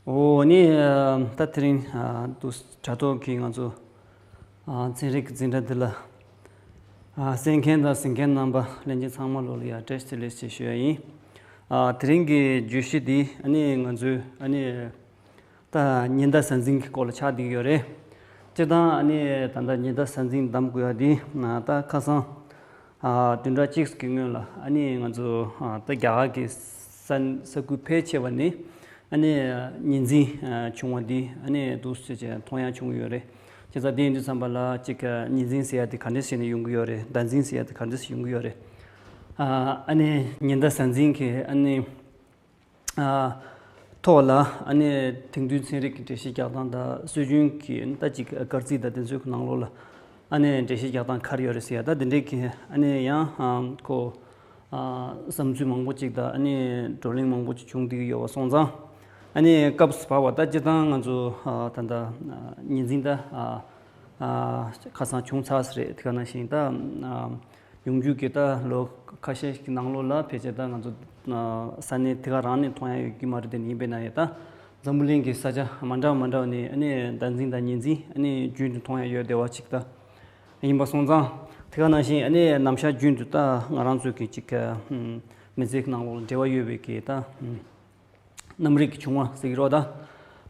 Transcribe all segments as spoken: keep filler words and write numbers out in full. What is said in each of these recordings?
འོ་ནི་ཨ་ད་དེ་རིང་ཨ་དུ་དྲ་ཐོག་གི་ང་ཚོ་ཨ་ཚན་རིག་གི་འཛིན་གྲྭ་འདི་ལ་ཨ་གསན་མཁན་དང་གཟིགས་མཁན་རྣམ་པ་ལྷན་རྒྱས་ཚང་མ་ལོ་ལ་ཡང་བཀྲ་ཤིས་བདེ་ལེགས་ཞེས་ཞུ་ཡ་ཡིན། ཨ་དེ་རིང་གི་བརྗོད་གཞི་འདི་ཨ་ནི་ང་ཚོའི་ཨ་ནི་ད་ཉི་ཟླ་གཟའ་འཛིན་གྱི་སྐོར་ལ་ཆགས་བསྡད་ཀྱི་ཡོད་རེད། སྤྱིར་བཏང་ཨ་ནི་ད་ལྟ་ཉི་ཟླ་གཟའ་འཛིན་གདམ་དགོས་ཡ་འདི་ཨ་ད་ཁ་སང་ཨ་བདུན་ཕྲག་གཅིག་གི་སྔོན་ལ་ཨ་ནི་ང་ཚོ་ཨ་ད་རྒྱ་གར་གྱི་ས་ས་ཁུལ་ཕལ་ཆེ་བ་ནི་ཨ་ནི་ཉི་འཛིན་ཨ་བྱུང་བ་འདི་ཨ་ནི་འདུག་སེ་བྱས་མཐོང་ཡ་བྱུང་ཡོད་རེད། བྱས་ཙང་དེ་ཡིན་དུས་ཙམ་པ་ལ་ཅིག་ཉི་འཛིན་ཟེར་ཡ་དེ་ག་འདྲ་ཞིག་ནས་ཡོང་གི་ཡོད་རེད། ཟླ་འཛིན་ཟེར་ཡ་དེ་ག་འདྲ་ཞིག་ཡོང་གི་ཡོད་རེད། ཨ་ཨ་ནི་ཉི་ཟླ་གཟའ་འཛིན་གྱི་ཨ་ནི་ཨ་ཐོག་ལ་ཨ་ནི་དེང་དུས་ཚན་རིག་གི་འགྲེལ་བཤད་རྒྱག་སྟངས་དང་སྲོལ་རྒྱུན་གྱི་ད་ཅིག་སྐར་རྩིས་དང་དེ་ཚོའི་ནང་ལོགས་ལ་ཨ་ནི་འགྲེལ་བཤད་རྒྱག་སྟངས་ག་རེ་ཡོད་རེད་ཟེར་ཡ་ད་དེ་འདྲའི་གི་ཨ་ནི་ཡང་ཨ་ཁོ་ཨ་བསམ་ཚུལ་མང་པོ་ཅིག་དང་ཨ་ནི་བགྲོ་གླེང་མང་པོ་ཅིག་བྱུང་བསྡད་ཀྱི་ཡོད་པ་སོང་ཙང་། ཨ་ནི་སྐབས་སུ་བབས་པ་ད་སྤྱིར་བཏང་ང་ཚོ་ཨ་ད་ལྟ་ཨ་ཉི་འཛིན་ད་ཨ་ཨ་ཁ་སང་བྱུང་ཚར་ས་རེད། དེ་ག་ནང་བཞིན་ད་ཨ་ཡོང་རྒྱུ་གི་ད་ལོ་ཁ་ཤས་ཀྱི་ནང་ལོགས་ལ་ཕལ་ཆེར་ད་ང་ཚོ་ཨ་ས་གནས་དེ་ག་རང་ནས་མཐོང་ཡ་ཡོད་ཀྱི་མ་རེད། དེ་ནི་ཡིན་པས་ན་ཡང་ད་འཛམ་བུ་གླིང་གི་ས་ཆ་མ་འདྲ་མ་འདྲ་ནས་ཨ་ནི་ཟླ་འཛིན་དང་ཉི་འཛིན་ཨ་ནི་རྒྱུན་དུ་མཐོང་ཡ་ཡོད་བསྡད་པ་ཅིག་ད་ཡིན་པ་སོང་ཙང་། དེ་ག་ནང་བཞིན་ཨ་ནི་ནམ་ཞག་རྒྱུན་དུ་ད་ང་རང་ཚོའི་གི་ཅིག་ཨ་མི་ཚེ་གི་ནང་ལོགས་ལ་འབྲེལ་བ་ཡོད་པའི་གི་ད་གནམ་རིག་གི་བྱུང་བ་ཟེར་གྱི་རོགས་ད།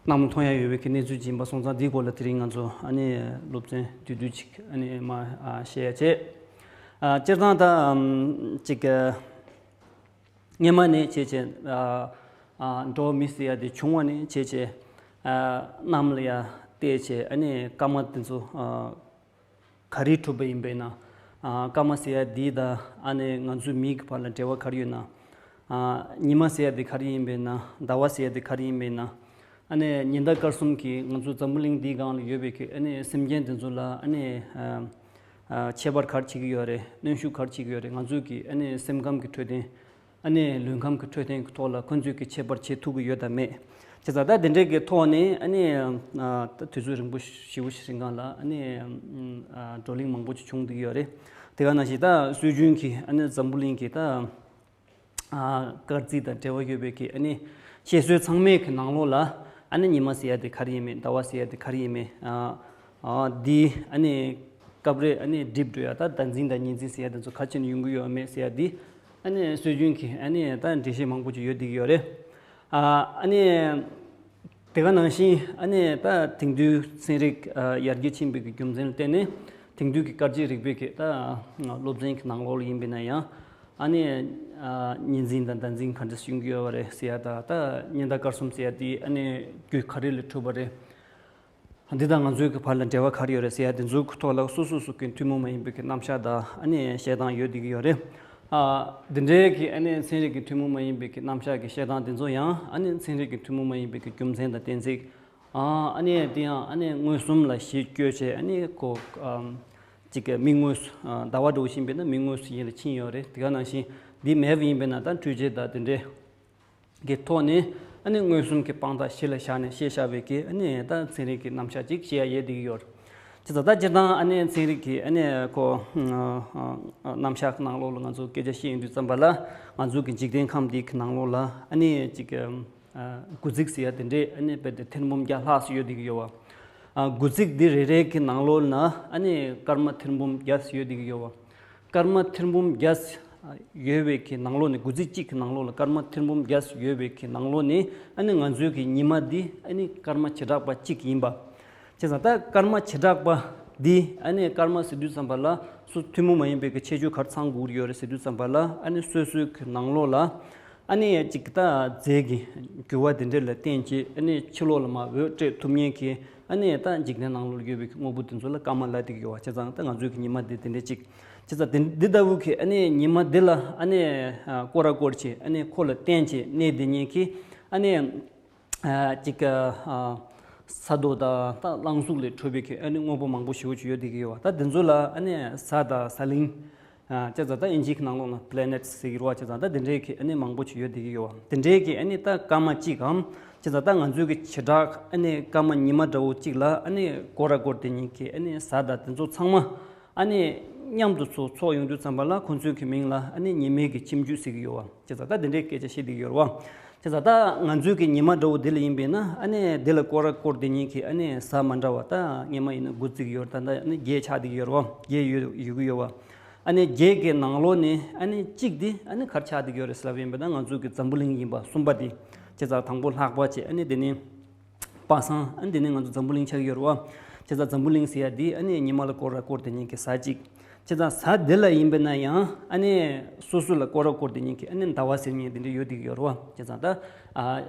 གནམ་མཐོང་ཡ་ཡོད་པའི་གི་གནས་ཚུལ་ཅིག་ཡིན་པ་སོང་ཙང་འདིའི་སྐོར་ལ་དེ་རིང་ང་ཚོ་ཨ་ནི་སློབ་ཚན་བསྡུས་བསྡུས་ཅིག་ཨ་ནི་མ་ཨ་བཤད་ཡ་བྱས། ཨ་སྤྱིར་བཏང་ད་ཨམ་ཅིག་ཨ་སྔས་མ་ནས་བྱས་བྱས་ཨ་ཨ་འགྲོ་བ་མི་ཟེར་ཡ་དེ་བྱུང་བ་ནས་བྱས་བྱས་ཨ་གནམ་ལ་ཡ་བལྟས་བྱས་ཨ་ནི་སྐར་མ་དེ་ཚོ་ཨ། ག་རེ་གྲུབ་པ་ཡིན་པས་ན། ཨ་སྐར་མ་ཟེར་ཡ་འདི་དང་ཨ་ནི་ང་ཚོའི་མི་གི་བར་ལ་འབྲེལ་བ་ག་རེ་ཡོད་ན། ཨ་ཉི་མ་ཟེར་ཡ་འདི་ག་རེ་ཡིན་པས་ན། ཟླ་བ་ཟེར་ཡ་འདི་ག་རེ་ཡིན་པས་ན། ཨ་ནི་ཉི་ཟླ་སྐར་གསུམ་གྱིས་ང་ཚོ་འཛམ་བུ་གླིང་འདིའི་སྒང་ལ་ཡོད་པའི་གི་ཨ་ནི་སེམས་ཅན་འདི་ཚོ་ལ་ཨ་ནི་ཨ་ཨ་ཁྱད་པར་ག་རེ་བྱེད་ཀྱི་ཡོད་རེད། གནོན་ཤུགས་ག་རེ་བྱེད་ཀྱི་ཡོད་རེད། ང་ཚོའི་གི་ཨ་ནི་སེམས་ཁམས་ཀྱི་འཕྲོད་བསྟེན། ཨ་ནི་ལུས་ཁམས་ཀྱི་འཕྲོད་བསྟེན་གྱི་ཐོག་ལ་ཁོ་ཚོས་ཀྱི་ཁྱད་པར་བྱེད་ཐུབ་ཀྱི་ཡོད་དམ་མེད། བྱས་ཙང་ད་དེ་འདྲའི་གི་ཐོག་ནས་ཨ་ནི་ཨ་ད་དུས་ཚོད་རིང་པོ་ཞེ་པོ་ཞིག་རིང་གང་ལ་ཨ་ནི་ཨ་བགྲོ་གླེང་མང་པོ་ཅིག་བྱུང་བསྡད་ཀྱི་ཡོད་རེད། དེ་ག་ནང་བཞིན་ད་སྲོལ་རྒྱུན་གྱི་ཨ་ནི་འཛམ་བུ་གླིང་གི་ད་ཨ་སྐར་རྩིས་དང་འབྲེལ་བ་ཡོད་པའི་གི་ཨ་ནི་བཤད་སྲོལ་ཚང་མའི་གི་ནང་ལོགས་ལ་ཨ་ནི་ཉི་མ་ཟེར་ཡ་དེ་ག་རེ་ཡིན་མིན། ཟླ་བ་ཟེར་ཡ་དེ་ག་རེ་ཡིན་མིན། ཨ་ཨ་འདི་ཨ་ནི་སྐབས་རེ་ཨ་ནི་འགྲིབ་འགྲོ་ཡ་ད་ཟླ་འཛིན་དང་ཉི་འཛིན་ཟེར་ཡ་དེ་ཚོ་ག་ཅི་ནས་ཡོང་གི་ཡོད་མེད་ཟེར་ཡ་འདི། ཨ་ནི་སྲོལ་རྒྱུན་གྱི་ཨ་ནི་ད་འགྲེལ་བཤད་མང་པོ་ཅིག་ཡོད་བསྡད་ཀྱི་ཡོད་རེད། ཨ་ཨ་ནི་དེ་ག་ནང་བཞིན་ཨ་ནི་ད་དེང་དུས་ཚན་རིག་ཨ་ཡར་རྒྱས་ཕྱིན་པའི་གི་རྒྱུ་མཚན་ལ་བརྟེན་ནས་དེང་དུས་ཀྱི་སྐར་རྩིས་རིག་པའི་གི་ད་སློབ་ཚན་གྱི་ནང་ལོགས་ལ་ཡིན་པས་ན་ཡང་ཨ་ནི་ཨ་ཉི་འཛིན་དང་ཟླ་འཛིན་ག་འདྲ་ཞིག་ཡོང་གི་ཡོད་པ་རེད་ཟེར་ཡ་ད་ད་ཉི་ཟླ་སྐར་གསུམ་ཟེར་ཡ་དེ་ཨ་ནི་རྒྱུ་ག་རེ་ལས་གྲུབ་པ་རེད། འདི་དང་ང་ཚོའི་གི་བར་ལ་འབྲེལ་བ་ག་རེ་ཡོད་རེད་ཟེར་ཡ་དེ་ཚོའི་གི་ཐོག་ལ་སོ་སོ་སོ་གི་ཐུན་མོང་མ་ཡིན་པའི་གི་རྣམ་གཞག་དང་ཨ་ནི་བཤད་སྟངས་ཡོད་བསྡད་ཀྱི་ཡོད་རེད། ཨ་འདི་འདྲའི་གི་ཨ་ནི་ཚན་རིག་གི་ཐུན་མོང་མ་ཡིན་པའི་གི་རྣམ་གཞག་གི་བཤད་སྟངས་དེ་ཚོ་ཡང་ཨ་ནི་ཚན་རིག་གི་ཐུན་མོང་མ་ཡིན་པའི་གི་རྒྱུ་མཚན་དང་གཏན་ཚིགས། ཨ་ཨ་ནི་དེ་ཡང་ཨ་ནི་མངོན་སུམ་ལ་གཞི་བཀོད་བྱས་ཨ་ནི་ཁོ་ཨམ་ཅིག་གི་མིག་དངོས་སུ་ཨ་ཟླ་བ་འདྲ་བོ་ཞིག་ཡིན་པས་ན་མིག་དངོས་སུ་ཡིད་ལ་ཕྱིན་ཡོད་རེད། དེ་ག་ནང་བཞིན་འདི་མེད་པ་ཡིན་པས་ན་ད་འཕྲུལ་ཆས་དང་དེ་འདྲའི་གི་ཐོག་ནས་ཨ་ནི་མངོན་སུམ་གྱི་དཔང་རྟགས་གཞི་ལ་བཞག་ནས་བཤད་བཞག་པའི་གི་ཨ་ནི་ད་ཚན་རིག་གི་རྣམ་གཞག་ཅིག་བཤད་ཡ་ཡོད་བསྡད་ཀྱི་ཡོད་རེད། བྱས་ཙང་ད་སྤྱིར་བཏང་ཨ་ནི་ཚན་རིག་གི་ཨ་ནི་ཁོ་ཨ་ཨ་རྣམ་གཞག་གི་ནང་ལོགས་ལ་ང་ཚོ་སྐད་ཆ་བཤད་ཡོང་དུས་ཙམ་པ་ལ་ང་ཚོ་གི་འཇིག་རྟེན་ཁམས་འདི་གི་ནང་ལོགས་ལ་ཨ་ནི་ཅིག་ཨ་དགུ་ཚིགས་ཟེར་ཡ་དེ་འདྲས་ཨ་ནི་རྦད་དེ་ཐེར་འབུམ་བརྒྱ་ལྷག་ཙམ་ཡོད་བསྡད་ཀྱི་ཡོད་པ། ཨ་དགུ་ཚིགས་འདི་རེ་རེ་གི་ནང་ལོགས་ན་ཨ་ནི་སྐར་མ་ཐེར་འབུམ་བརྒྱ་ཙམ་ཡོད་བསྡད་ཀྱི་ཡོད་པ། སྐར་མ་ཐེར་འབུམ་བརྒྱ་ཡོད་པའི་གི་ནང་ལོགས་ནས། དགུ་ཚིགས་གཅིག་གི་ནང་ལོགས་ལ་སྐར་མ་ཐེར་འབུམ་བརྒྱ་ཡོད་པའི་གི་ནང་ལོགས་ནས་ཨ་ནི་ང་ཚོའི་གི་ཉི་མ་འདི་ཨ་ནི་སྐར་མ་བྱེ་བྲག་པ་གཅིག་ཡིན་པ། བྱས་ཙང་ད་སྐར་མ་བྱེ་བྲག་པ་འདི་ཨ་ནི་སྐར་མ་ཟེར་དུས་ཙམ་པ་ལ་སུ་ཐུན་མོང་མ་ཡིན་པའི་གི་ཁྱད་ཆོས་ག་རེ་ཚང་དགོས་ཀྱི་ཡོད་རེད་ཟེར་དུས་ཙམ་པ་ལ་ཨ་ནི་སོ་སོའི་གི་ནང་ལོགས་ལ། ཨ་ནི་ཅིག་ད་རྫས་ཀྱི་རྒྱུ་བ་དེ་འདྲ་ལ་བརྟེན་བྱས་ཨ་ནི་ཕྱི་ལོགས་ལ་མར་འོད་སྤྲད་ཐུབ་མཁན་གྱི་ཨ་ནི་ད་འཇིག་རྟེན་ནང་ལོགས་ཡོད་པའི་དངོས་པོ་དེ་ཚོ་ལ་སྐར་མ་ལབ་བསྡད་ཀྱི་ཡོད་པ། བྱས་ཙང་ད་ང་ཚོའི་གི་ཉི་མ་འདི་དེ་འདྲ་ཅིག་བྱས་ཙང་དེ་འདི་ལྟ་བུ་གི་ཨ་ནི་ཉི་མ་འདི་ལ་ཨ་ནི་ཨ་སྐོར་ར་སྐོར་བྱས་ཨ་ནི་ཁོ་ལ་བརྟེན་བྱས་གནས་བསྡད་མཁན་གྱི་ཨ་ནི་ཨ་ཅིག་ཨ་ས་རྡོ་དང་ད་རླངས་གཟུགས་ལས་གྲུབ་པའི་གི་ཨ་ནི་དངོས་པོ་མང་པོ་ཞེ་པོ་ཅིག་ཡོད་བསྡད་ཀྱི་ཡོད་པ། ད་དེ་ཚོ་ལ་ཨ་ནི་གཟའ་དང་གཟའ་གླིང་། ཨ་བྱས་ཙང་ད་དབྱིན་ཇིའི་ནང་ལོགས་ན་པི་ལེ་ནེ་ཊི་ཟེར་གྱི་རེད་བ། བྱས་ཙང་ད་དེ་འདྲའི་གི་ཨ་ནི་མང་པོ་ཅིག་ཡོད་བསྡད་ཀྱི་ཡོད་བ། དེ་འདྲའི་གི་ཨ་ནི་ད་སྐར་མ་གཅིག་གམ་བྱས་ཙང་ད་ང་ཚོའི་གི་བྱེ་བྲག་ཨ་ནི་སྐར་མ་ཉི་མ་འདྲ་བོ་གཅིག་ལ་ཨ་ནི་སྐོར་ར་སྐོར་དེ་ཉིད་ཀྱི་ཨ་ནི་གཟའ་དང་དེ་ཚོ་ཚང་མ་ཨ་ནི་མཉམ་དུ་ཚོ་ཚོགས་ཡོང་དུས་ཙམ་པ་ལ་ཁོང་ཚོའི་གི་མིང་ལ་ཨ་ནི་ཉི་མའི་གི་ཁྱིམ་རྒྱུད་ཟེར་གྱི་ཡོད་བ། བྱས་ཙང་ད་དེ་འདྲའི་སྐད་ཆ་བཤད་བསྡད་ཀྱི་ཡོད་རེད་བ། བྱས་ཙང་ད་ང་ཚོའི་གི་ཉི་མ་འདྲ་བོ་དེ་ལ་ཡིན་པས་ན་ཨ་ནི་དེ་ལ་སྐོར་ར་སྐོར་དེ་ཉིད་ཀྱི་ཨ་ནི་གཟའ་མ་འདྲ་བ་ད་སྔོན་མ་ཡིན་ན་དགུ་བརྩིས་ཀྱི་ཡོད་རེད། ད་ལྟ་ཨ་ནི་བརྒྱད་ཆགས་བསྡད་ཀྱི་ཡོད་རེད་བ། བརྒྱད་ཡོད་ཡོད་ཀྱི་ཡོད་བ། ཨ་ནི་བརྒྱད་ཀྱི་ནང་ལོགས་ནས་ཨ་ནི་གཅིག་དེ་ཨ་ནི་ག་རེ་ཆགས་བསྡད་ཀྱི་ཡོད་རེད་ཟེར་ལབ་ཡིན་པས་ན་ང་ཚོའི་གི་འཛམ་བུ་གླིང་ཡིན་པ་གསུམ་པ་དེ། བྱས་ཙང་དང་པོ་ལྷག་པ་བྱས། ཨ་ནི་དེ་ནས་པ་སངས། ཨ་ནི་དེ་ནས་ང་ཚོ་འཛམ་བུ་གླིང་ཆགས་ཀྱི་ཡོད་རེད་བ། བྱས་ཙང་འཛམ་བུ་གླིང་ཟེར་ཡ་དེ་ཨ་ནི་ཉི་མ་ལ་སྐོར་ར་སྐོར་དེ་ཉིད་ཀྱི་གཟའ་གཅིག་བྱས་ཙང་གཟའ་དེ་ལ་ཡིན་པས་ན་ཡང་ཨ་ནི་སོ་སོ་ལ་སྐོར་ར་སྐོར་དེ་ཉིད་ཀྱི་ཨ་ནི་ཟླ་བ་ཟེར་མཁན་དེ་འདྲ་ཡོད་བསྡད་ཀྱི་ཡོད་རེད་བ། བྱས་ཙང་ད་ཨ་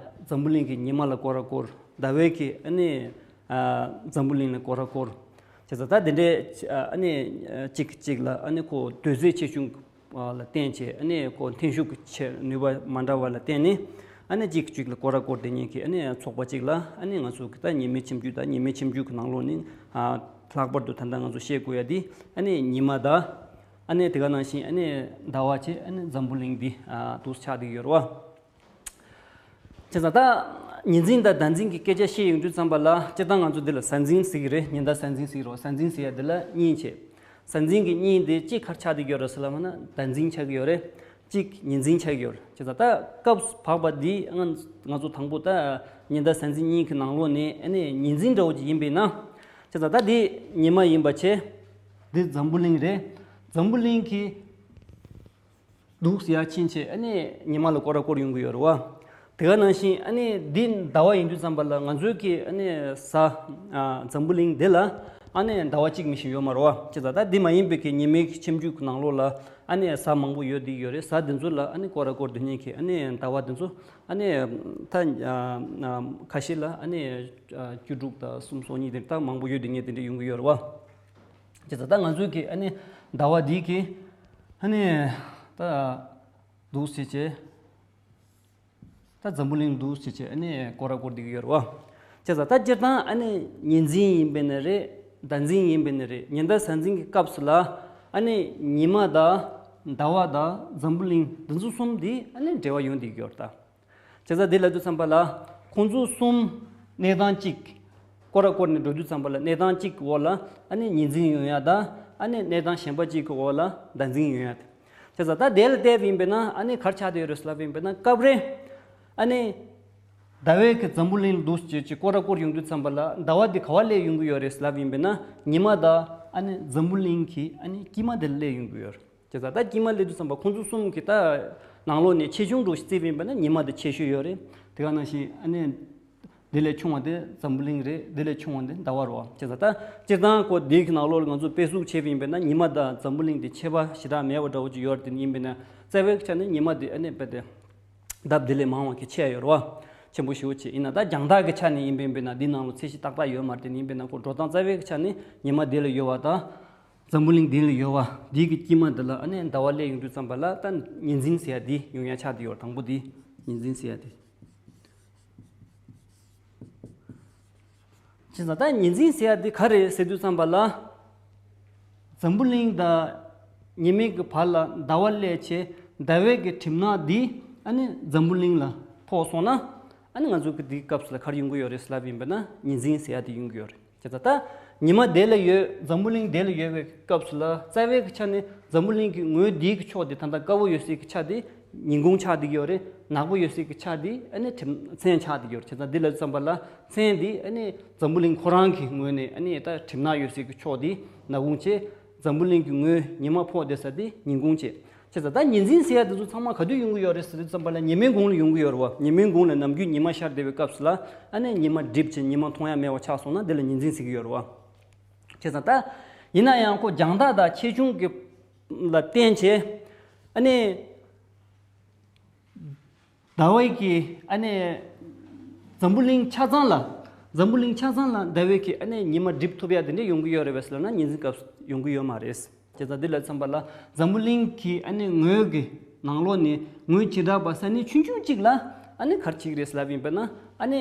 འཛམ་བུ་གླིང་གི་ཉི་མ་ལ་སྐོར་ར་སྐོར། ཟླ་བའི་གི་ཨ་ནི་ཨ་འཛམ་བུ་གླིང་ལ་སྐོར་ར་སྐོར། བྱས་ཙང་ད་དེ་འདྲའི་ཨ་ནི་གཅིག་གཅིག་ལ་ཨ་ནི་ཁོ་དུས་ཚོད་ཆེ་ཆུང་ལ་བརྟེན་བྱས། ཨ་ནི་ཁོ་འཐེན་ཤུགས་ཀྱི་ཆེ་ནུས་པ་མ་འདྲ་བ་ལ་བརྟེན་ནས་ཨ་ནི་གཅིག་གཅིག་ལ་སྐོར་ར་སྐོར་དེ་ཉིད་ཀྱི་ཨ་ནི་ཚོགས་པ་གཅིག་ལ་ཨ་ནི་ང་ཚོ་གི་ད་ཉི་མའི་ཁྱིམ་རྒྱུད་དང་ཉི་མའི་ཁྱིམ་རྒྱུད་ཀྱི་ནང་ལོགས་ནས་ཨ་ལྷག་པར་དུ་ད་ལྟ་ང་ཚོ་བཤད་དགོས་ཡ་དེ་ཨ་ནི་ཉི་མ་དང་། ཨ་ནི་དེ་ག་ནང་བཞིན་ཨ་ནི་ཟླ་བ་བྱས། ཨ་ནི་འཛམ་བུ་གླིང་འདི་ཨ་འདུག་ཆགས་བསྡད་ཀྱི་ཡོད་རེད་བ། བྱས་ཙང་ད་ཉི་འཛིན་དང་ཟླ་འཛིན་གྱི་སྐད་ཆ་བཤད་ཡོང་དུས་ཙམ་པ་ལ་སྤྱིར་བཏང་ང་ཚོ་འདི་ལ་གཟའ་འཛིན་ཟེར་གྱི་རེད། ཉི་ཟླ་གཟའ་འཛིན་ཟེར་གྱི་རེད། གཟའ་འཛིན་ཟེར་ཡ་འདི་ལ་གཉིས་བྱས། གཟའ་འཛིན་གྱི་གཉིས་འདི་གཅིག་ག་རེ་ཆགས་བསྡད་ཀྱི་ཡོད་རེད་ཟེར་ལབ་ན་ཟླ་འཛིན་ཆགས་ཀྱི་ཡོད་རེད། གཅིག་ཉི་འཛིན་ཆགས་ཀྱི་ཡོད་རེད། བྱས་ཙང་ད་སྐབས་བབ་པ་འདི་ང་ང་ཚོ་དང་པོ་ད་ཉི་ཟླ་གཟའ་འཛིན་གཉིས་ཀྱི་ནང་ལོགས་ནས་ཨ་ནི་ཉི་འཛིན་འདྲ་བོ་ཅིག་ཡིན་པས་ན། བྱས་ཙང་ད་འདི་ཉི་མ་ཡིན་པ་བྱས། འདི་འཛམ་བུ་གླིང་རེད། འཛམ་བུ་གླིང་གི་འདུག་ཟེར་ཡ་ཕྱིན་ཆད་ཨ་ནི་ཉི་མ་ལ་སྐོར་ར་སྐོར་ཡོང་གི་ཡོད་རེད་བ། དེ་ག་ནང་བཞིན་ཨ་ནི་འདི་ཟླ་བ་ཡིན་དུས་ཙམ་པ་ལ་ང་ཚོའི་གི་ཨ་ནི་གཟའ་ཨ་འཛམ་བུ་གླིང་འདི་ལ་ཨ་ནི་ཟླ་བ་གཅིག་མི་ཤེས་ཡོད་མ་རེད་བ། བྱས་ཙང་ད་འདི་མ་ཡིན་པའི་གི་ཉི་མའི་ཁྱིམ་རྒྱུད་ཀྱི་ནང་ལོགས་ལ་ཨ་ནི་གཟའ་མང་པོ་ཡོད་བསྡད་ཡོད་རེད། གཟའ་འདི་ཚོ་ལ་ཨ་ནི་སྐོར་ར་སྐོར་དེ་ཉིད་ཀྱི་ཨ་ནི་ཟླ་བ་འདི་ཚོ་ཨ་ནི་ད་ཨ་ཨ་ཁ་ཤས་ལ་ཨ་ནི་ཨ་བཅུ་དྲུག་དང་སུམ་ཅུ་སོ་གཉིས་དེ་ད་མང་པོ་ཡོད་བསྡད་མཁན་དེ་འདྲ་ཡོང་གི་ཡོད་རེད་བ། བྱས་ཙང་ད་ང་ཚོའི་གི་ཨ་ནི་ཟླ་བ་འདི་གི་ཨ་ནི་ད་འདུག་ཟེར་བྱས། ད་འཛམ་བུ་གླིང་འདུག་ཟེར་བྱས་ཨ་ནི་སྐོར་ར་སྐོར་བསྡད་ཀྱི་ཡོད་རེད་བ། བྱས་ཙང་ད་སྤྱིར་བཏང་ཨ་ནི་ཉི་འཛིན་ཡིན་པས་ན་རེད། ཟླ་འཛིན་ཡིན་པས་ན་རེད། ཉི་ཟླ་གཟའ་འཛིན་གྱི་སྐབས་སུ་ལ་ཨ་ནི་ཉི་མ་དང་ཟླ་བ་དང་འཛམ་བུ་གླིང་འདི་ཚོ་གསུམ་འདི་ཨ་ནི་འབྲེལ་བ་ཡོང་བསྡད་ཀྱི་ཡོད་རེད་ད། བྱས་ཙང་འདི་ལབ་དུས་ཙམ་པ་ལ་ཁོང་ཚོ་གསུམ་གནས་སྟངས་གཅིག་སྐོར་ར་སྐོར་ནས་འགྲོ་དུས་ཙམ་པ་ལ་གནས་སྟངས་གཅིག་གི་འོག་ལ་ཨ་ནི་ཉི་འཛིན་ཡོང་ཡ་དང་ཨ་ནི་གནས་སྟངས་གཞན་པ་གཅིག་གི་འོག་ལ་ཟླ་འཛིན་ཡོང་ཡ་དེ། བྱས་ཙང་ད་དེ་ལ་བལྟས་པ་ཡིན་པས་ན་ཨ་ནི་ག་རེ་ཆགས་བསྡད་ཡོད་རེད་ཟེར་ལབ་པ་ཡིན་པས་ན་སྐབས་རེ་ཨ་ནི་ཟླ་བའི་གི་འཛམ་བུ་གླིང་ལ་འདུག་ཅེས་ཀྱི་སྐོར་ར་སྐོར་ཡོང་དུས་ཙམ་པ་ལ་ཟླ་བ་འདི་ག་བ་སླེབས་ཡོང་གི་ཡོད་རེད་ཟེར་ལབ་པ་ཡིན་པས་ན་ཉི་མ་དང་ཨ་ནི་འཛམ་བུ་གླིང་གི་ཨ་ནི་དཀྱིལ་མ་དེ་ལ་སླེབས་ཡོང་གི་ཡོད་རེད། བྱས་ཙང་ད་དཀྱིལ་མ་སླེབས་དུས་ཙམ་པ་ཁོང་ཚོ་གསུམ་གྱི་ད་ནང་ལོགས་ནས་ཆེ་ཆུང་འདྲ་བོ་ཞིག་བརྩིས་པ་ཡིན་པ་ན་ཉི་མ་དེ་ཆེ་ཤོས་ཡོད་རེད། དེ་ག་ནང་བཞིན་ཨ་ནི་དེ་ལས་ཆུང་བ་དེ་འཛམ་བུ་གླིང་རེད། དེ་ལས་ཆུང་བ་དེ་ཟླ་བ་རེད་བ། བྱས་ཙང་ད་སྤྱིར་བཏང་ཁོ་དེའི་གི་ནང་ལོགས་ལ་ང་ཚོ་དཔེ་གཟུགས་བྱས་པ་ཡིན་པ་ན་ཉི་མ་དང་འཛམ་བུ་གླིང་དེ་ཁྱད་པར་ཞེ་དྲག་མེད་པ་འདྲ་བོ་ཅིག་ཡོད་རེད། དེ་ཡིན་པ་ན་རྩ་བའི་ཆ་ནས་ཉི་མ་དེ་ཨ་ནི་དཔེ་དེ་ལྡབ་དེ་ལས་མང་བ་གི་ཆེ་ཡོད་རེད་བ། ཆེན་པོ་ཞེ་པོ་ཅིག་ཡིན་ན་ད་རྒྱང་ཐག་གི་ཆ་ནས་ཡིན་པ་ཡིན་པ་ན་དེའི་ནང་ལ་ཚད་གཞི་ཏག་ཏག་ཡོད་མ་རེད། དེ་ཡིན་པ་ན་ཁོ་འགྲོ་སྟངས་རྩ་བའི་གི་ཆ་ནས་ཉི་མ་དེ་ལ་ཡོད་བ་དང་། འཛམ་བུ་གླིང་འདི་ལ་ཡོད་བ། འདི་གི་དཀྱིལ་མ་འདི་ལ་ཨ་ནི་ཟླ་བ་སླེབས་ཡོང་དུས་ཙམ་པ་ལ་ད་ཉི་འཛིན་ཟེར་ཡ་འདི་ཡོང་ཡ་ཆགས་བསྡད་ཡོད། དང་པོ་འདི་ཉི་འཛིན་ཟེར་ཡ་འདི། བྱས་ཙང་ད་ཉི་འཛིན་ཟེར་ཡ་འདི་ག་རེ་ཟེར་དུས་ཙམ་པ་ལ། འཛམ་བུ་གླིང་དང་ཉི་མའི་གི་བར་ལ་ཟླ་བ་སླེབས་བྱས་ཟླ་བའི་གི་གྲིབ་ནག་འདི་ཨ་ནི་འཛམ་བུ་གླིང་ལ་ཕོག་སོང་ན། ཨ་ནི་ང་ཚོ་གི་འདིའི་སྐབས་སུ་ལ་ག་རེ་ཡོང་གི་ཡོད་རེད་ཟེར་ལབ་ཡིན་པ་ན་ཉི་འཛིན་ཟེར་ཡ་འདི་ཡོང་གི་ཡོད་རེད། བྱས་ཙང་ད་ཉི་མ་དེ་ལ་ཡོད། འཛམ་བུ་གླིང་དེ་ལ་ཡོད་པའི་སྐབས་སུ་ལ་རྩ་བའི་གི་ཆ་ནས་འཛམ་བུ་གླིང་གི་ངོས་འདིའི་གི་ཕྱོགས་དེ་ད་ལྟ་དཀར་པོ་ཡོད་སའི་གི་ཆ་དེ་ཉིན་གུང་ཆགས་བསྡད་ཀྱི་ཡོད་རེད། ནག་པོ་ཡོད་སའི་གི་ཆ་དེ་ཨ་ནི་གྲིབ་མཚན་ཆགས་བསྡད་ཀྱི་ཡོད་རེད། བྱས་ཙང་འདི་ལ་བསམ་པ་ལ་མཚན་དེ་ཨ་ནི་འཛམ་བུ་གླིང་ཁོ་རང་གི་ངོས་ནས་ཨ་ནི་ད་གྲིབ་ནག་ཡོད་སའི་གི་ཕྱོགས་དེ་ནག་གུང་བྱས། འཛམ་བུ་གླིང་གི་ངོས་ཉི་མ་ཕོག་བསྡད་ས་དེ་ཉིན་གུང་བྱས། བྱས་ཙང་ད་ཉི་འཛིན་ཟེར་ཡ་དེ་ཚོ་ཚང་མ་ག་དུས་ཡོང་གི་ཡོད་རེད་ཟེར་དུས་ཙམ་པ་ལ་ཉི་མའི་གུང་ལ་ཡོང་གི་ཡོད་རེད་བ། ཉི་མའི་གུང་ལ་ནམ་རྒྱུན་ཉི་མ་ཤར་བསྡད་པའི་སྐབས་སུ་ལ་ཨ་ནི་ཉི་མ་འགྲིབ་བྱས་ཉི་མ་མཐོང་ཡ་མེད་པ་ཆགས་སོང་ན་དེ་ལ་ཉི་འཛིན་ཟེར་གི་ཡོད་རེད་བ། བྱས་ཙང་ད་ཡིན་ན་ཡང་ཁོ་རྒྱང་ཐག་དང་ཆེ་ཆུང་གི་ལ་བརྟེན་བྱས་ཨ་ནི་ཟླ་བའི་གི་ཨ་ནི་འཛམ་བུ་གླིང་ཆ་ཚང་ལ་འཛམ་བུ་གླིང་ཆ་ཚང་ལ་ཟླ་བའི་གི་ཨ་ནི་ཉི་མ་འགྲིབ་ཐུབ་ཡ་དེ་འདྲ་ཡོང་གི་ཡོད་རེད་བས་ལབ་ན་ཉི་འཛིན་སྐབས་ཡོང་གི་ཡོད་མ་རེད། བྱས་ཙང་འདི་ལ་མཚོན་པ་ལ་འཛམ་བུ་གླིང་གི་ཨ་ནི་ངོས་ཀྱི་ནང་ལོགས་ནས་ངོས་བྱེ་བྲག་པ་ས་གནས་ཆུང་ཆུང་གཅིག་ལ་ཨ་ནི་ག་རེ་བྱེད་ཀྱི་རེད་ལབ་ཡིན་པས་ན་ཨ་ནི་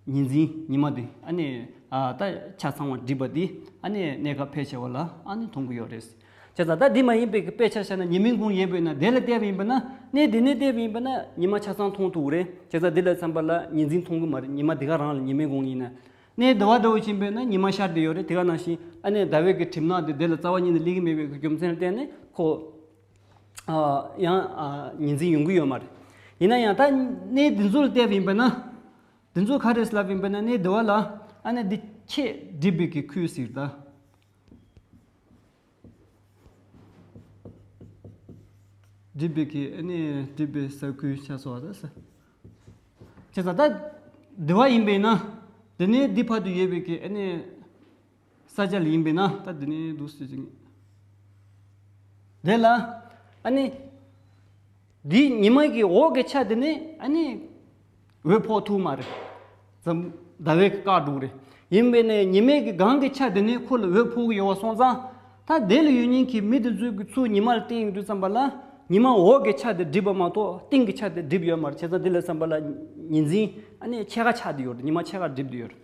ཉི་འཛིན་ཉི་མ་དེ་ཨ་ནི་ཨ་ད་ཆ་ཚང་བ་བསྒྲིབས་པ་དེ་ཨ་ནི་གནས་སྐབས་ཕལ་ཆེ་བ་ལ་ཨ་ནི་མཐོང་གི་ཡོད་རེད། བྱས་ཙང་ད་འདི་མ་ཡིན་པའི་གི་དཔེ་ཆ་བཞག་ན་ཉི་མའི་གུང་ཡིན་པས་ན་དེ་ལ་བལྟས་པ་ཡིན་པས་ན་གནས་དེ་ནས་བལྟས་པ་ཡིན་པས་ན་ཉི་མ་ཆ་ཚང་མཐོང་ཐུབ་ཀྱི་རེད། བྱས་ཙང་འདི་ལ་མཚོན་པ་ལ་ཉི་འཛིན་མཐོང་གི་མ་རེད། ཉི་མ་དེ་ག་རང་ལ་ཉི་མའི་གུང་ཡིན་ན། གནས་ཟླ་བ་འདྲ་བོ་ཕྱིན་པས་ན་ཉི་མ་ཤར་བསྡད་ཡོད་རེད། དེ་ག་ནང་བཞིན་ཨ་ནི་ཟླ་བའི་གི་གྲིབ་ནག་དེ་དེ་ལ་རྩ་བ་ཉིད་ནས་སླེབས་ཀྱི་མེད་པའི་གི་རྒྱུ་མཚན་ལ་བརྟེན་ནས་ཁོ་ཨ་ཡང་ཨ་ཉི་འཛིན་ཡོང་གི་ཡོད་མ་རེད། ཡིན་ན་ཡང་ད་གནས་འདི་ཚོ་ལ་བལྟས་པ་ཡིན་པ་ན། འདི་ཚོ་ག་རེ་ལབ་ཡིན་པ་ན། གནས་འདི་བ་ལ་ཨ་ནི་འདི་ཕྱེད་སྒྲིབ་པའི་གི་ཁུལ་ཟེར་ད། སྒྲིབ་པའི་གི་ཨ་ནི་སྒྲིབ་པའི་ས་ཁུལ་ཆགས་སོང་བ་ད་ས། བྱས་ཙང་ད་འདི་བ་ཡིན་པས་ན། འདི་ནས་འདི་བར་དུ་ཡོད་པའི་གི་ཨ་ནི་ས་ཆ་ལ་ཡིན་པས་ན། ད་འདི་ནས་འདུག་སེ་བྱེད་ཀྱི། དེ་ལ་ཨ་ནི་འདི་ཉི་མ་གི་འོག་གི་ཆ་དེ་ནས་ཨ་ནི་འོད་ཕོག་ཐུབ་མ་རེད། འཛམ་ཟླ་བའི་གི་བཀག་འགྲོ་གི་རེད། ཡིན་པས་ནས་ཉི་མའི་གི་སྒང་གི་ཆ་དེ་ནས་ཁོ་ལ་འོད་ཕོག་གི་ཡོད་པ་སོང་ཙང་། ད་དེ་ལ་ཡོད་མཁན་གྱི་མི་དེ་ཚོས་གི་ཚུར་ཉི་མ་ལ་བལྟས་ཡོང་དུས་ཙམ་པ་ལ། ཉི་མ་འོག་གི་ཆ་དེ་སྒྲིབ་པ་མ་གཏོགས་སྟེང་གི་ཆ་དེ་སྒྲིབ་ཡོད་མ་རེད། བྱས་ཙང་དེ་ལ་ཙམ་པ་ལ་ཉི་འཛིན་ཨ་ནི་ཕྱེད་ཀ་ཆགས་བསྡད་ཡོད་རེད། ཉི་མ་ཕྱེད་ཀ་སྒྲིབ་བསྡད་ཡོད་རེད།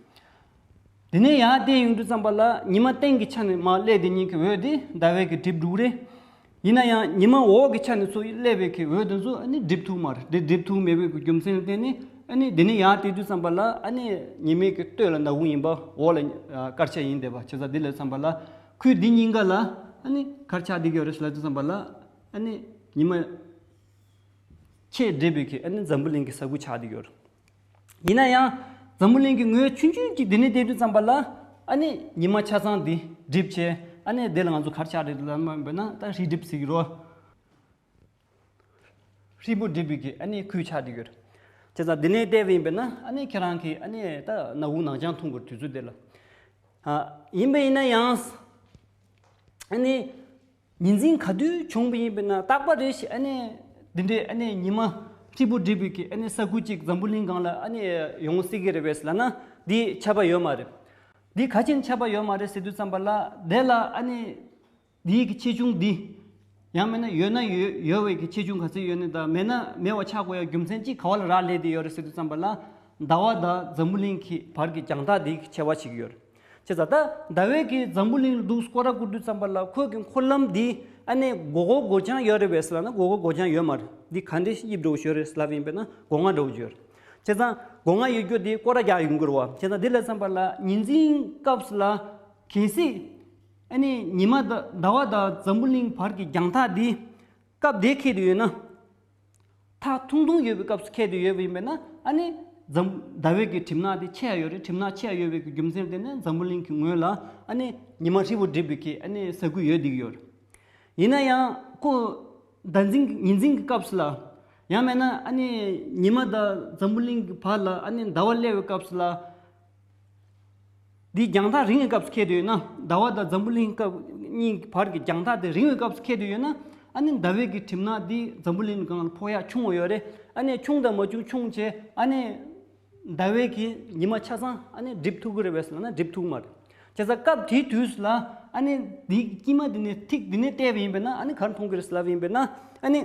དེ་ནས་ཡར་བལྟས་ཡོང་དུས་ཙམ་པ་ལ་ཉི་མ་སྟེང་གི་ཆ་ནས་མར་སླེབས་དེ་ཉིད་ཀྱི་འོད་དེ་ཟླ་བའི་གི་སྒྲིབ་འགྲོ་གི་རེད། ཡིན་ན་ཡང་ཉི་མ་འོག་གི་ཆ་ནས་ཚུར་སླེབས་པའི་གི་འོད་དེ་ཚོ་ཨ་ནི་སྒྲིབ་ཐུབ་མ་རེད། དེ་སྒྲིབ་ཐུབ་མེད་པའི་གི་རྒྱུ་མཚན་ལ་བརྟེན་ནས་ཨ་ནི་དེ་ནས་ཡར་བལྟས་དུས་ཙམ་པ་ལ་ཨ་ནི་ཉི་མའི་གི་སྟོད་ལ་ནག་ཁུང་ཡིན་པ། འོག་ལ་ཨ་དཀར་ཆ་ཡིན་བསྡད་པ། བྱས་ཙང་དེ་ལ་ཙམ་པ་ལ་ཁུལ་འདི་གཉིས་ཀ་ལ་ཨ་ནི་ག་རེ་ཆགས་བསྡད་ཀྱི་ཡོད་རེད་ཟེར་ལབ་དུས་ཙམ་པ་ལ། ཨ་ནི་ཉི་མ་ཕྱེད་སྒྲིབ་པའི་གི་ཨ་ནི་འཛམ་བུ་གླིང་གི་ས་ཁུལ་ཆགས་བསྡད་ཡོད་རེད། ཡིན་ན་ཡང་འཛམ་བུ་གླིང་གི་ངོས་ཆུང་ཆུང་ཅིག་འདི་ནས་བལྟས་དུས་ཙམ་པ་ལ། ཨ་ནི་ཉི་མ་ཆ་ཚང་འདི་སྒྲིབ་བྱས། ཨ་ནི་དེ་ལ་ང་ཚོ་ག་རེ་ཆགས་རེད་ལབ་པ་ཡིན་ན། ད་ཧྲིལ་སྒྲིབ་ཟེར་གྱི་རེད། ཧྲིལ་པོ་སྒྲིབ་པའི་གི་ཨ་ནི་ཁུལ་ཆགས་བསྡད་ཡོད་རེད། བྱས་ཙང་འདི་ནས་བལྟས་པ་ཡིན་པས་ན། ཨ་ནི་ཁྱེད་རང་གིས་ཨ་ནི་ད་ནག་ཁུང་ནག་རྐྱང་མཐོང་གི་རེད། དུས་ཚོད་དེ་ལ། ཨ། ཡིན་པ་ཡིན་ན་ཡང་། ཨ་ནི། ཉི་འཛིན་ག་དུས་བྱུང་བ་ཡིན་པས་ན་རྟག་པ་རེ་ཞིག་ཨ་ནི་འདི་འདྲའི་ཨ་ནི་ཉི་མ་ཧྲིལ་པོ་སྒྲིབ་པའི་གི་ཨ་ནི་ས་ཁུལ་གཅིག་འཛམ་བུ་གླིང་སྒང་ལ་ཨ་ནི་ཡོང་སྲིད་ཀྱི་རེད་པས་ལབ་ན། འདི་ཁྱབ་པ་ཡོད་མ་རེད། འདི་ག་ཅིན་ཁྱབ་པ་ཡོད་མ་རེད་ཟེར་དུས་ཙམ་པ་ལ། དེ་ལ་ཨ་ནི་འདིའི་གི་ཆེ་ཆུང་འདི། ཡང་མིན་ན་ཡོད་ན་ཡོད་ཡོད་པའི་གི་ཆེ་ཆུང་ག་ཚོད་ཡོད་ནི་དང་། མེད་ན་མེད་པ་ཆགས་དགོས་ཡ་རྒྱུ་མཚན་གཅིག་ག་བ་ལ་རག་ལས་བསྡད་ཡོད་རེད་ཟེར་དུས་ཙམ་པ་ལ། ཟླ་བ་དང་འཛམ་བུ་གླིང་གི་བར་གྱི་རྒྱང་ཐག་འདི་ཆེ་བ་ཞིག་ཡོད་རེད། བྱས་ཙང་ད་ཟླ་བས་ཀྱི་འཛམ་བུ་གླིང་ལ་འདུག་སྐོར་ར་བསྐོར་དུས་ཙམ་པ་ལ། ཁོའི་གི་འཁོར་ལམ་འདི་ཨ་ནི་སྒོར་སྒོར་སྒོར་རྐྱང་ཡོད་རེད་པས་ལབ་ན། སྒོར་སྒོར་སྒོར་རྐྱང་ཡོད་མ་རེད། འདི་ག་འདྲ་དབྱིབས་འདྲ་བོ་ཞིག་ཡོད་རེད་ལབ་ཡིན་པས་ན། སྒོ་ང་འདྲ་བོ་ཅིག་ཡོད་རེད། བྱས་ཙང་སྒོ་ང་ཡོད་རྒྱུ་འདི་སྐོར་ར་རྒྱག་ཡོང་གི་རེད་པ། བྱས་ཙང་འདི་ལ་ཙམ་པ་ལ་ཉི་འཛིན་སྐབས་སུ་ལ་གལ་སྲིད་ཨ་ནི་ཉི་མ་དང་ཟླ་བ་དང་འཛམ་བུ་གླིང་བར་གྱི་རྒྱང་ཐག་འདི་སྐབས་དེ་ཁེལ་དུ་ཡོད་ན། ཐག་ཐུང་ཐུང་ཡོད་པའི་སྐབས་སུ་ཁེལ་དུ་ཡོད་པ་ཡིན་པས་ན། ཨ་ནི་འཛམ་ཟླ་བའི་གི་གྲིབ་ནག་དེ་ཆེ་ཡ་ཡོད་རེད། གྲིབ་ནག་ཆེ་ཡ་ཡོད་པའི་གི་རྒྱུ་མཚན་དེ་ནི་འཛམ་བུ་གླིང་གི་ངོས་ལ་ཨ་ནི་ཉི་མ་ཧྲིལ་པོ་སྒྲིབ་པའི་གི་ཨ་ནི་ས་ཁུལ་ཡོད་བསྡད་ཀྱི་ཡོད་རེད། ཡིན་ན་ཡང་ཁོ་ཟླ་འཛིན་ཉི་འཛིན་གྱི་སྐབས་སུ་ལ། ཡང་མིན་ན་ཨ་ནི་ཉི་མ་དང་འཛམ་བུ་གླིང་གི་བར་ལ་ཨ་ནི་ཟླ་བ་སླེབས་པའི་སྐབས་སུ་ལ། འདིའི་རྒྱང་ཐག་རིང་བའི་སྐབས་སུ་ཁེལ་དུ་ཡོད་ན། ཟླ་བ་དང་འཛམ་བུ་གླིང་སྐབས་གཉིས་བར་གྱི་རྒྱང་ཐག་དེ་རིང་བའི་སྐབས་སུ་ཁེལ་དུ་ཡོད་ན། ཨ་ནི་ཟླ་བའི་གི་གྲིབ་ནག་འདི་འཛམ་བུ་གླིང་སྒང་ལ་ཕོག་ཡག་ཆུང་བ་ཡོད་རེད། ཨ་ནི་ཆུང་དང་མ་ཆུང་ཆུང་བྱས། ཨ་ནི་ཟླ་བའི་གི་ཉི་མ་ཆ་ཚང་ཨ་ནི་སྒྲིབ་ཐུབ་ཀྱི་རེད་པས་ལབ་ན་སྒྲིབ་ཐུབ་མ་རེད། བྱས་ཙང་སྐབས་དེའི་དུས་སུ་ལ་ཨ་ནི་འདིའི་དཀྱིལ་མ་འདི་ནས་ཐིག་འདི་ནས་བལྟས་པ་ཡིན་པས་ན། ཨ་ནི་ག་རེ་མཐོང་གི་རེད་ལབ་ཡིན་པས་ན། ཨ་ནི།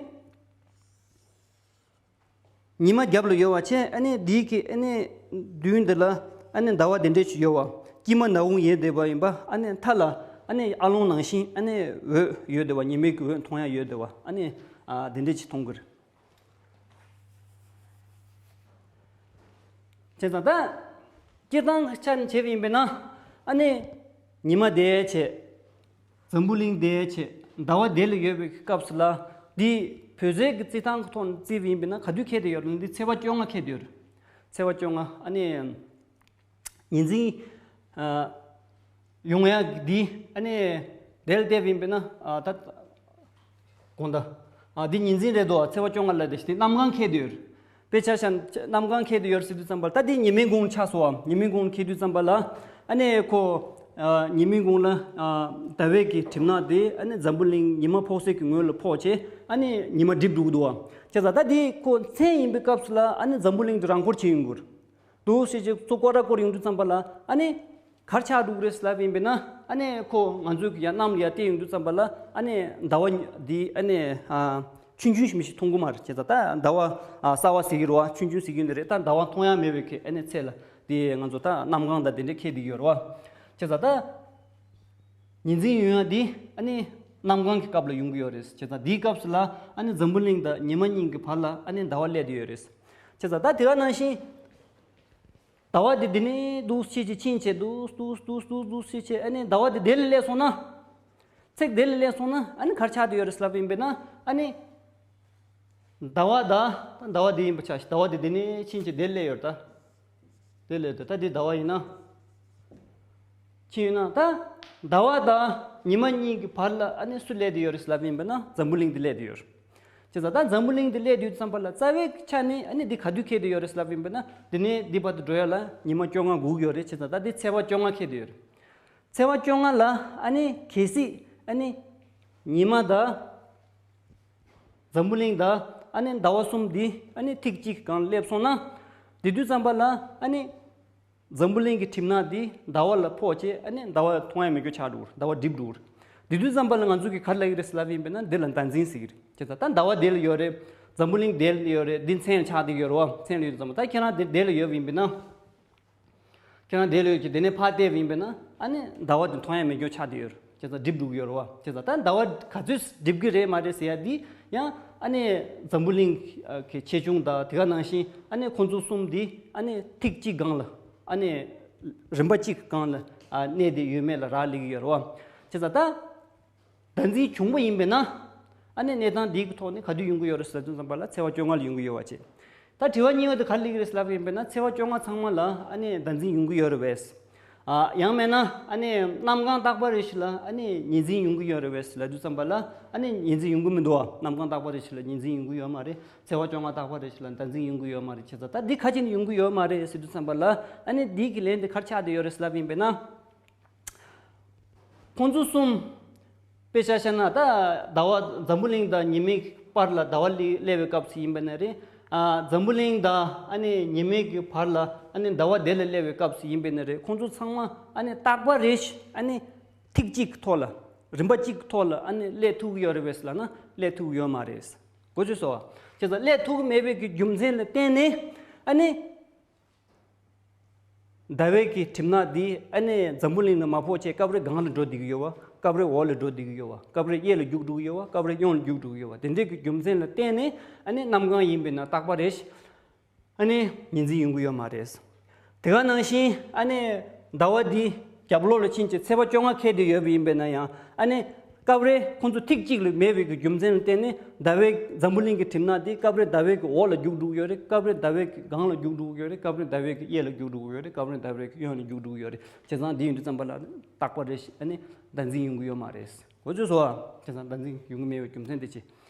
ཉི་མ་རྒྱབ་ལ་ཡོད་པ་བྱས། ཨ་ནི་འདི་གི་ཨ་ནི་མདུན་འདི་ལ་ཨ་ནི་ཟླ་བ་འདི་འདྲས་ཅིག་ཡོད་པ། དཀྱིལ་མ་ནག་ཁུང་ཡིན་བསྡད་པ་ཡིན་པ། ཨ་ནི་མཐའ་ལ་ཨ་ནི་ཨ་ལོང་ནང་བཞིན་ཨ་ནི་འོད་ཡོད་བསྡད་པ། ཉི་མའི་གི་འོད་མཐོང་ཡ་ཡོད་བསྡད་པ། ཨ་ནི་ཨ་འདི་འདྲས་ཅིག་མཐོང་གི་རེད། བྱས་ཙང་ད་སྤྱིར་བཏང་ཆ་ནས་བྱས་པ་ཡིན་པས་ན། ཨ་ནི་ཉི་མ་དེ་བྱས། འཛམ་བུ་གླིང་དེ་བྱས། ཟླ་བ་དེ་ལ་ཡོད་པའི་སྐབས་སུ་ལ། འདི་བོད་ཟས་ཀྱི་རྩི་ཐང་གི་ཐོག་ནས་བརྩིས་པ་ཡིན་པས་ན་ག་དུས་ཁེལ་བསྡད་ཡོད་རེད་ན། འདི་ཚེས་པ་བཅོ་ལྔ་ཁེལ་བསྡད་ཡོད་རེད། ཚེས་པ་བཅོ་ལྔ། ཨ་ནི་ཉི་འཛིན་ཨ་ཡོང་ཡག་འདི་ཨ་ནི་དེ་ལ་བལྟས་པ་ཡིན་པས་ན། ཨ་ད་དགོངས་དག་ཨ་འདི་ཉི་འཛིན་རེད་དོ། ཚེས་པ་བཅོ་ལྔ་ལ་དེ་བཞིན་དེ་གནམ་གང་ཁེལ་བསྡད་ཡོད་རེད། དཔེ་ཆ་བཞག་ན་གནམ་གང་ཁེལ་བསྡད་ཡོད་རེད་ཟེར་དུས་ཙམ་པ་ལ། ད་དེ་ཉི་མའི་གུང་ཆགས་སོང་བ། ཉི་མའི་གུང་ཁེལ་དུས་ཙམ་པ་ལ་ཨ་ནི་ཁོ་ཨ་ཉི་མའི་གུང་ལ་ཨ་ཟླ་བའི་གི་གྲིབ་ནག་དེ་ཨ་ནི་འཛམ་བུ་གླིང་ཉི་མ་ཕོག་སའི་གི་ངོས་ལ་ཕོག་བྱས། ཨ་ནི་ཉི་མ་འགྲིབ་འགྲོ་གི་འདུག་བ། བྱས་ཙང་ད་དེ་ཁོ་མཚན་ཡིན་པའི་སྐབས་སུ་ལ་ཨ་ནི་འཛམ་བུ་གླིང་དེ་རང་འཁོར་བྱེད་ཡོང་གི་རེད། འདུག་སེ་ཅིག་ཚུར་སྐོར་ར་སྐོར་ཡོང་དུས་ཙམ་པ་ལ་ཨ་ནི་ག་རེ་ཆགས་འགྲོ་གི་རེད་ལབ་ཡིན་པས་ན། ཨ་ནི་ཁོ་ང་ཚོའི་གི་ཡ་གནམ་ལ་ཡ་བལྟས་ཡོང་དུས་ཙམ་པ་ལ་ཨ་ནི་ཟླ་བ་འདི་ཨ་ནི་ཨ་ཆུང་ཆུང་ཞིག་མི་ཞིག་མཐོང་གི་མ་རེད། བྱས་ཙང་ད་ཟླ་བ་ཨ་གསར་བ་ཟེར་གི་རེད་བ། ཆུང་ཆུང་ཟེར་གི་ཡོད་ནི་རེད། ད་ཟླ་བ་མཐོང་ཡ་མེད་པའི་གི་ཨ་ནི་ཚད་ལ་དེ་ང་ཚོ་ད་གནམ་གང་དང་དེ་འདྲ་ཁེལ་བསྡད་ཡོད་རེད་བ། བྱས་ཙང་ད་ཉི་འཛིན་ཡོང་ཡ་འདི་ཨ་ནི་གནམ་གང་གི་སྐབས་ལ་ཡོང་གི་ཡོད་རེད། བྱས་ཙང་འདིའི་སྐབས་སུ་ལ་ཨ་ནི་འཛམ་བུ་གླིང་དང་ཉི་མ་གཉིས་ཀྱི་བར་ལ་ཨ་ནི་ཟླ་བ་སླེབས་བསྡད་ཡོད་རེད། བྱས་ཙང་ད་དེ་ག་ནང་བཞིན། ཟླ་བ་དེ་འདི་ནས་འདུག་སེ་ཅིག་ཕྱིན་བྱས། འདུག་འདུག་འདུག་འདུག་འདུག་སེ་བྱས། ཨ་ནི་ཟླ་བ་དེ་དེ་ལ་སླེབས་སོང་ན། ཚེག་དེ་ལ་སླེབས་སོང་ན་ཨ་ནི་ག་རེ་ཆགས་བསྡད་ཡོད་རེད་ལབ་ཡིན་པས་ན། ཨ་ནི་ ཟླ་བ་དང་ཟླ་བ་འདི་ཡིན་པ་ཆ་ཞིག་ཟླ་བ་འདི་འདི་ནས་ཕྱིན་ཅི་འདིར་སླེབས་ཡོད་ད། འདིར་སླེབས་ད་ད་འདི་ཟླ་བ་ཡིན་ན། ཕྱིན་ཡོད་ན་ད། ཟླ་བ་དང་ཉི་མ་གཉིས་ཀྱི་བར་ལ་ཨ་ནི་སུ་སླེབས་བསྡད་ཡོད་རེད་ལབ་ཡིན་པ་ན་འཛམ་བུ་གླིང་འདི་སླེབས་བསྡད་ཡོད་རེད། བྱས་ཙང་ད་འཛམ་བུ་གླིང་འདི་སླེབས་དུས་ཙམ་པ་ལ་རྩ་བའི་ཆ་ནས་ཨ་ནི་འདི་ག་དུས་འཁེལ་བསྡད་ཡོད་རེད་ལབ་ཡིན་པ་ན་འདི་ནས་འདི་བར་དུ་འགྲོ་ཡ་ལ་ཉི་མ་བཅོ་ལྔ་སྒུག་ཡོད་རེད། བྱས་ཙང་ད་འདི་ཚེས་པ་བཅོ་ལྔ་འཁེལ་བསྡད་ཡོད་རེད། ཚེས་པ་བཅོ་ལྔ་ལ་ཨ་ནི་གལ་སྲིད་ཨ་ནི་ཉི་མ་དང་འཛམ་བུ་གླིང་དང་ཨ་ནི་ཟླ་བ་གསུམ་འདི་ཨ་ནི་ཐིག་གཅིག་སྒང་སླེབས་སོང་ན། དེ་དུས་ཙམ་པ་ལ་ཨ་ནི་འཛམ་བུ་གླིང་གི་གྲིབ་ནག་འདི་ཟླ་བ་ལ་ཕོག་བྱས་ཨ་ནི་ཟླ་བ་མཐོང་ཡ་མེད་རྒྱུ་ཆགས་འགྲོ་གི་རེད། ཟླ་བ་འགྲིབ་འགྲོ་གི་རེད། དེ་དུས་ཙམ་པ་ལ་ང་ཚོ་གི་ག་རེ་ལབ་ཀྱི་རེད་ཟེར་ལབ་ཡིན་པས་ན་འདི་ལ་ཟླ་འཛིན་ཟེར་གྱི་རེད། བྱས་ཙང་ད་ཟླ་བ་འདི་ལ་ཡོད་རེད། འཛམ་བུ་གླིང་འདི་ལ་ཡོད་རེད། འདི་མཚན་ཡང་ཆགས་བསྡད་ཀྱི་ཡོད་རེད་བ། མཚན་ལ་ཡོད་ཙམ་པ་ད་ཁྱེད་རང་འདི་འདི་ལ་ཡོད་པ་ཡིན་པས་ན། ཁྱེད་རང་དེ་ལོས་ཀྱི་དེ་ནས་ཕར་བལྟས་པ་ཡིན་པས་ན་ཨ་ནི་ཟླ་བ་དེ་མཐོང་ཡ་མེད་རྒྱུ་ཆགས་བསྡད་ཡོད་རེད། བྱས་ཙང་འགྲིབ་འགྲོ་གི་ཡོད་རེད་བ། བྱས་ཙང་ད་ཟླ་བ་ག་ཚོད་འགྲིབ་ཀྱི་རེད་མ་རེད་ཟེར་ཡ་འདི་ཡང་ཨ་ནི་འཛམ་བུ་གླིང་གི་ཆེ་ཆུང་དང་དེ་ག་ནང་བཞིན་ཨ་ནི་ཁོང་ཚོ་གསུམ་འདི་ཨ་ནི་ཐིག་གཅིག་སྒང་ལ་ཨ་ནི་རིམ་པ་གཅིག་སྒང་ལ་གནས་བསྡད་ཡོད་མེད་ལ་རག་ལས་ཀྱི་ཡོད་རེད་བ། བྱས་ཙང་ད། ཟླ་འཛིན་བྱུང་བ་ཡིན་པས་ན། ཨ་ནི་གནས་སྟངས་འདིའི་ཐོག་ནས་ག་དུས་ཡོང་གི་ཡོད་རེད་ཟེར་དུས་ཙམ་པ་ལ་ཚེས་པ་བཅོ་ལྔ་ལ་ཡོང་གི་ཡོད་པ་བྱས། ད་དྲི་བ་གཉིས་པ་དེ་ག་རེ་སླེབས་ཀྱི་རེད་ཟེར་ལབ་པ་ཡིན་པས་ན་ཚེས་པ་བཅོ་ལྔ་ཚང་མ་ལ་ཨ་ནི་ཟླ་འཛིན་ཡོང་གི་ཡོད་རེད་པས། ཨ་ཡང་མིན་ན་ཨ་ནི་གནམ་གང་རྟག་པ་རེ་ཞིག་ལ་ཨ་ནི་ཉི་འཛིན་ཡོང་གི་ཡོད་རེད་པས་ལབ་དུས་ཙམ་པ་ལ་ཨ་ནི་ཉི་འཛིན་ཡོང་གི་མི་འདུག་བ། གནམ་གང་རྟག་པ་རེ་ཞིག་ལ་ཉི་འཛིན་ཡོང་གི་ཡོད་མ་རེད། ཚེས་པ་བཅོ་ལྔ་རྟག་པ་རེ་ཞིག་ལ་ཟླ་འཛིན་ཡོང་གི་ཡོད་མ་རེད། བྱས་ཙང་ད་འདི་ག་ཅི་ནས་ཡོང་གི་ཡོད་མ་རེད་ཟེར་དུས་ཙམ་པ་ལ་ཨ་ནི་འདི་གི་ལན་དེ་ག་རེ་ཆགས་བསྡད་ཡོད་རེད་ཟེར་ལབ་པ་ཡིན་པས་ན། ཁོང་ཚོ་གསུམ། དཔེ་ཆ་བཞག་ན་ད་ཟླ་བ་འཛམ་བུ་གླིང་དང་ཉི་མའི་བར་ལ་ཟླ་བ་སླེབས་པའི་སྐབས་སུ་ཡིན་པ་ན་རེད། ཨ་འཛམ་བུ་གླིང་དང་ཨ་ནི་ཉི་མའི་གི་བར་ལ་ཨ་ནི་ཟླ་བ་དེ་ལ་སླེབས་པའི་སྐབས་སུ་ཡིན་པ་ན་རེད། ཁོང་ཚོ་ཚང་མ་ཨ་ནི་རྟག་པ་རེ་བཞིན་ཨ་ནི་ཐིག་གཅིག་གི་ཐོག་ལ་རིམ་པ་གཅིག་གི་ཐོག་ལ་ཨ་ནི་སླེབས་ཐུབ་ཀྱི་ཡོད་རེད་པས་ལབ་ན་སླེབས་ཐུབ་ཀྱི་ཡོད་མ་རེད། གོ་ཆོད་སོང་བ། བྱས་ཙང་སླེབས་ཐུབ་ཀྱི་མེད་པའི་གི་རྒྱུ་མཚན་ལ་བརྟེན་ནས་ཨ་ནི། ཟླ་བའི་གི་གྲིབ་ནག་འདི་ཨ་ནི་འཛམ་བུ་གླིང་ལ་མ་ཕོག་བྱས་སྐབས་རེ་སྒང་ལ་འགྲོ་བསྡད་ཀྱི་ཡོད་པ། སྐབས་རེ་འོག་ལ་འགྲོ་བསྡད་ཀྱི་ཡོད་པ། སྐབས་རེ་གཡས་ལ་རྒྱུག་འགྲོ་གི་ཡོད་པ། སྐབས་རེ་གཡོན་ལ་རྒྱུག་འགྲོ་གི་ཡོད་པ། དེ་འདྲའི་གི་རྒྱུ་མཚན་ལ་བརྟེན་ནས་ཨ་ནི་གནམ་གང་ཡིན་པས་ན་རྟག་པ་རེ་ཞིག་ཨ་ནི་ཉི་འཛིན་ཡོང་གི་ཡོད་མ་རེད། དེ་ག་ནང་བཞིན་ཨ་ནི་ཟླ་བ་འདི་རྒྱབ་ལོགས་ལ་ཕྱིན་བྱས་ཚེས་པ་བཅོ་ལྔ་འཁེལ་བསྡད་ཡོད་པ་ཡིན་པས་ན་ཡང་ཨ་ནི། སྐབས་རེ་ཁོང་ཚོ་ཐིག་གཅིག་ལས་མེད་པའི་གི་རྒྱུ་མཚན་ལ་བརྟེན་ནས་ཟླ་བའི་འཛམ་བུ་གླིང་གི་གྲིབ་ནག་དེ་སྐབས་རེ་ཟླ་བའི་གི་འོག་ལ་རྒྱུག་འགྲོ་གི་ཡོད་རེད། སྐབས་རེ་ཟླ་བའི་གི་སྒང་ལ་རྒྱུག་འགྲོ་གི་ཡོད་རེད། སྐབས་རེ་ཟླ་བའི་གི་གཡས་ལ་རྒྱུག་འགྲོ་གི་ཡོད་རེད། སྐབས་རེ་ཟླ་བའི་གི་གཡོན་ལ་རྒྱུག་འགྲོ་གི་ཡོད་རེད། བྱས་ཙང་འདི་ཡིན་དུས་ཙམ་པ་ལ་རྟག་པ་རེ་ཞིག་ཨ་ནི་ཟླ་འཛིན་ཡོང་གི་ཡོད་མ་རེད། གོ་ཚོད་སོང་བ། བྱས་ཙང་ཟླ་འཛིན་ཡོང་གི་མེད་པའི་རྒྱུ་མཚན་དེ་ཅི།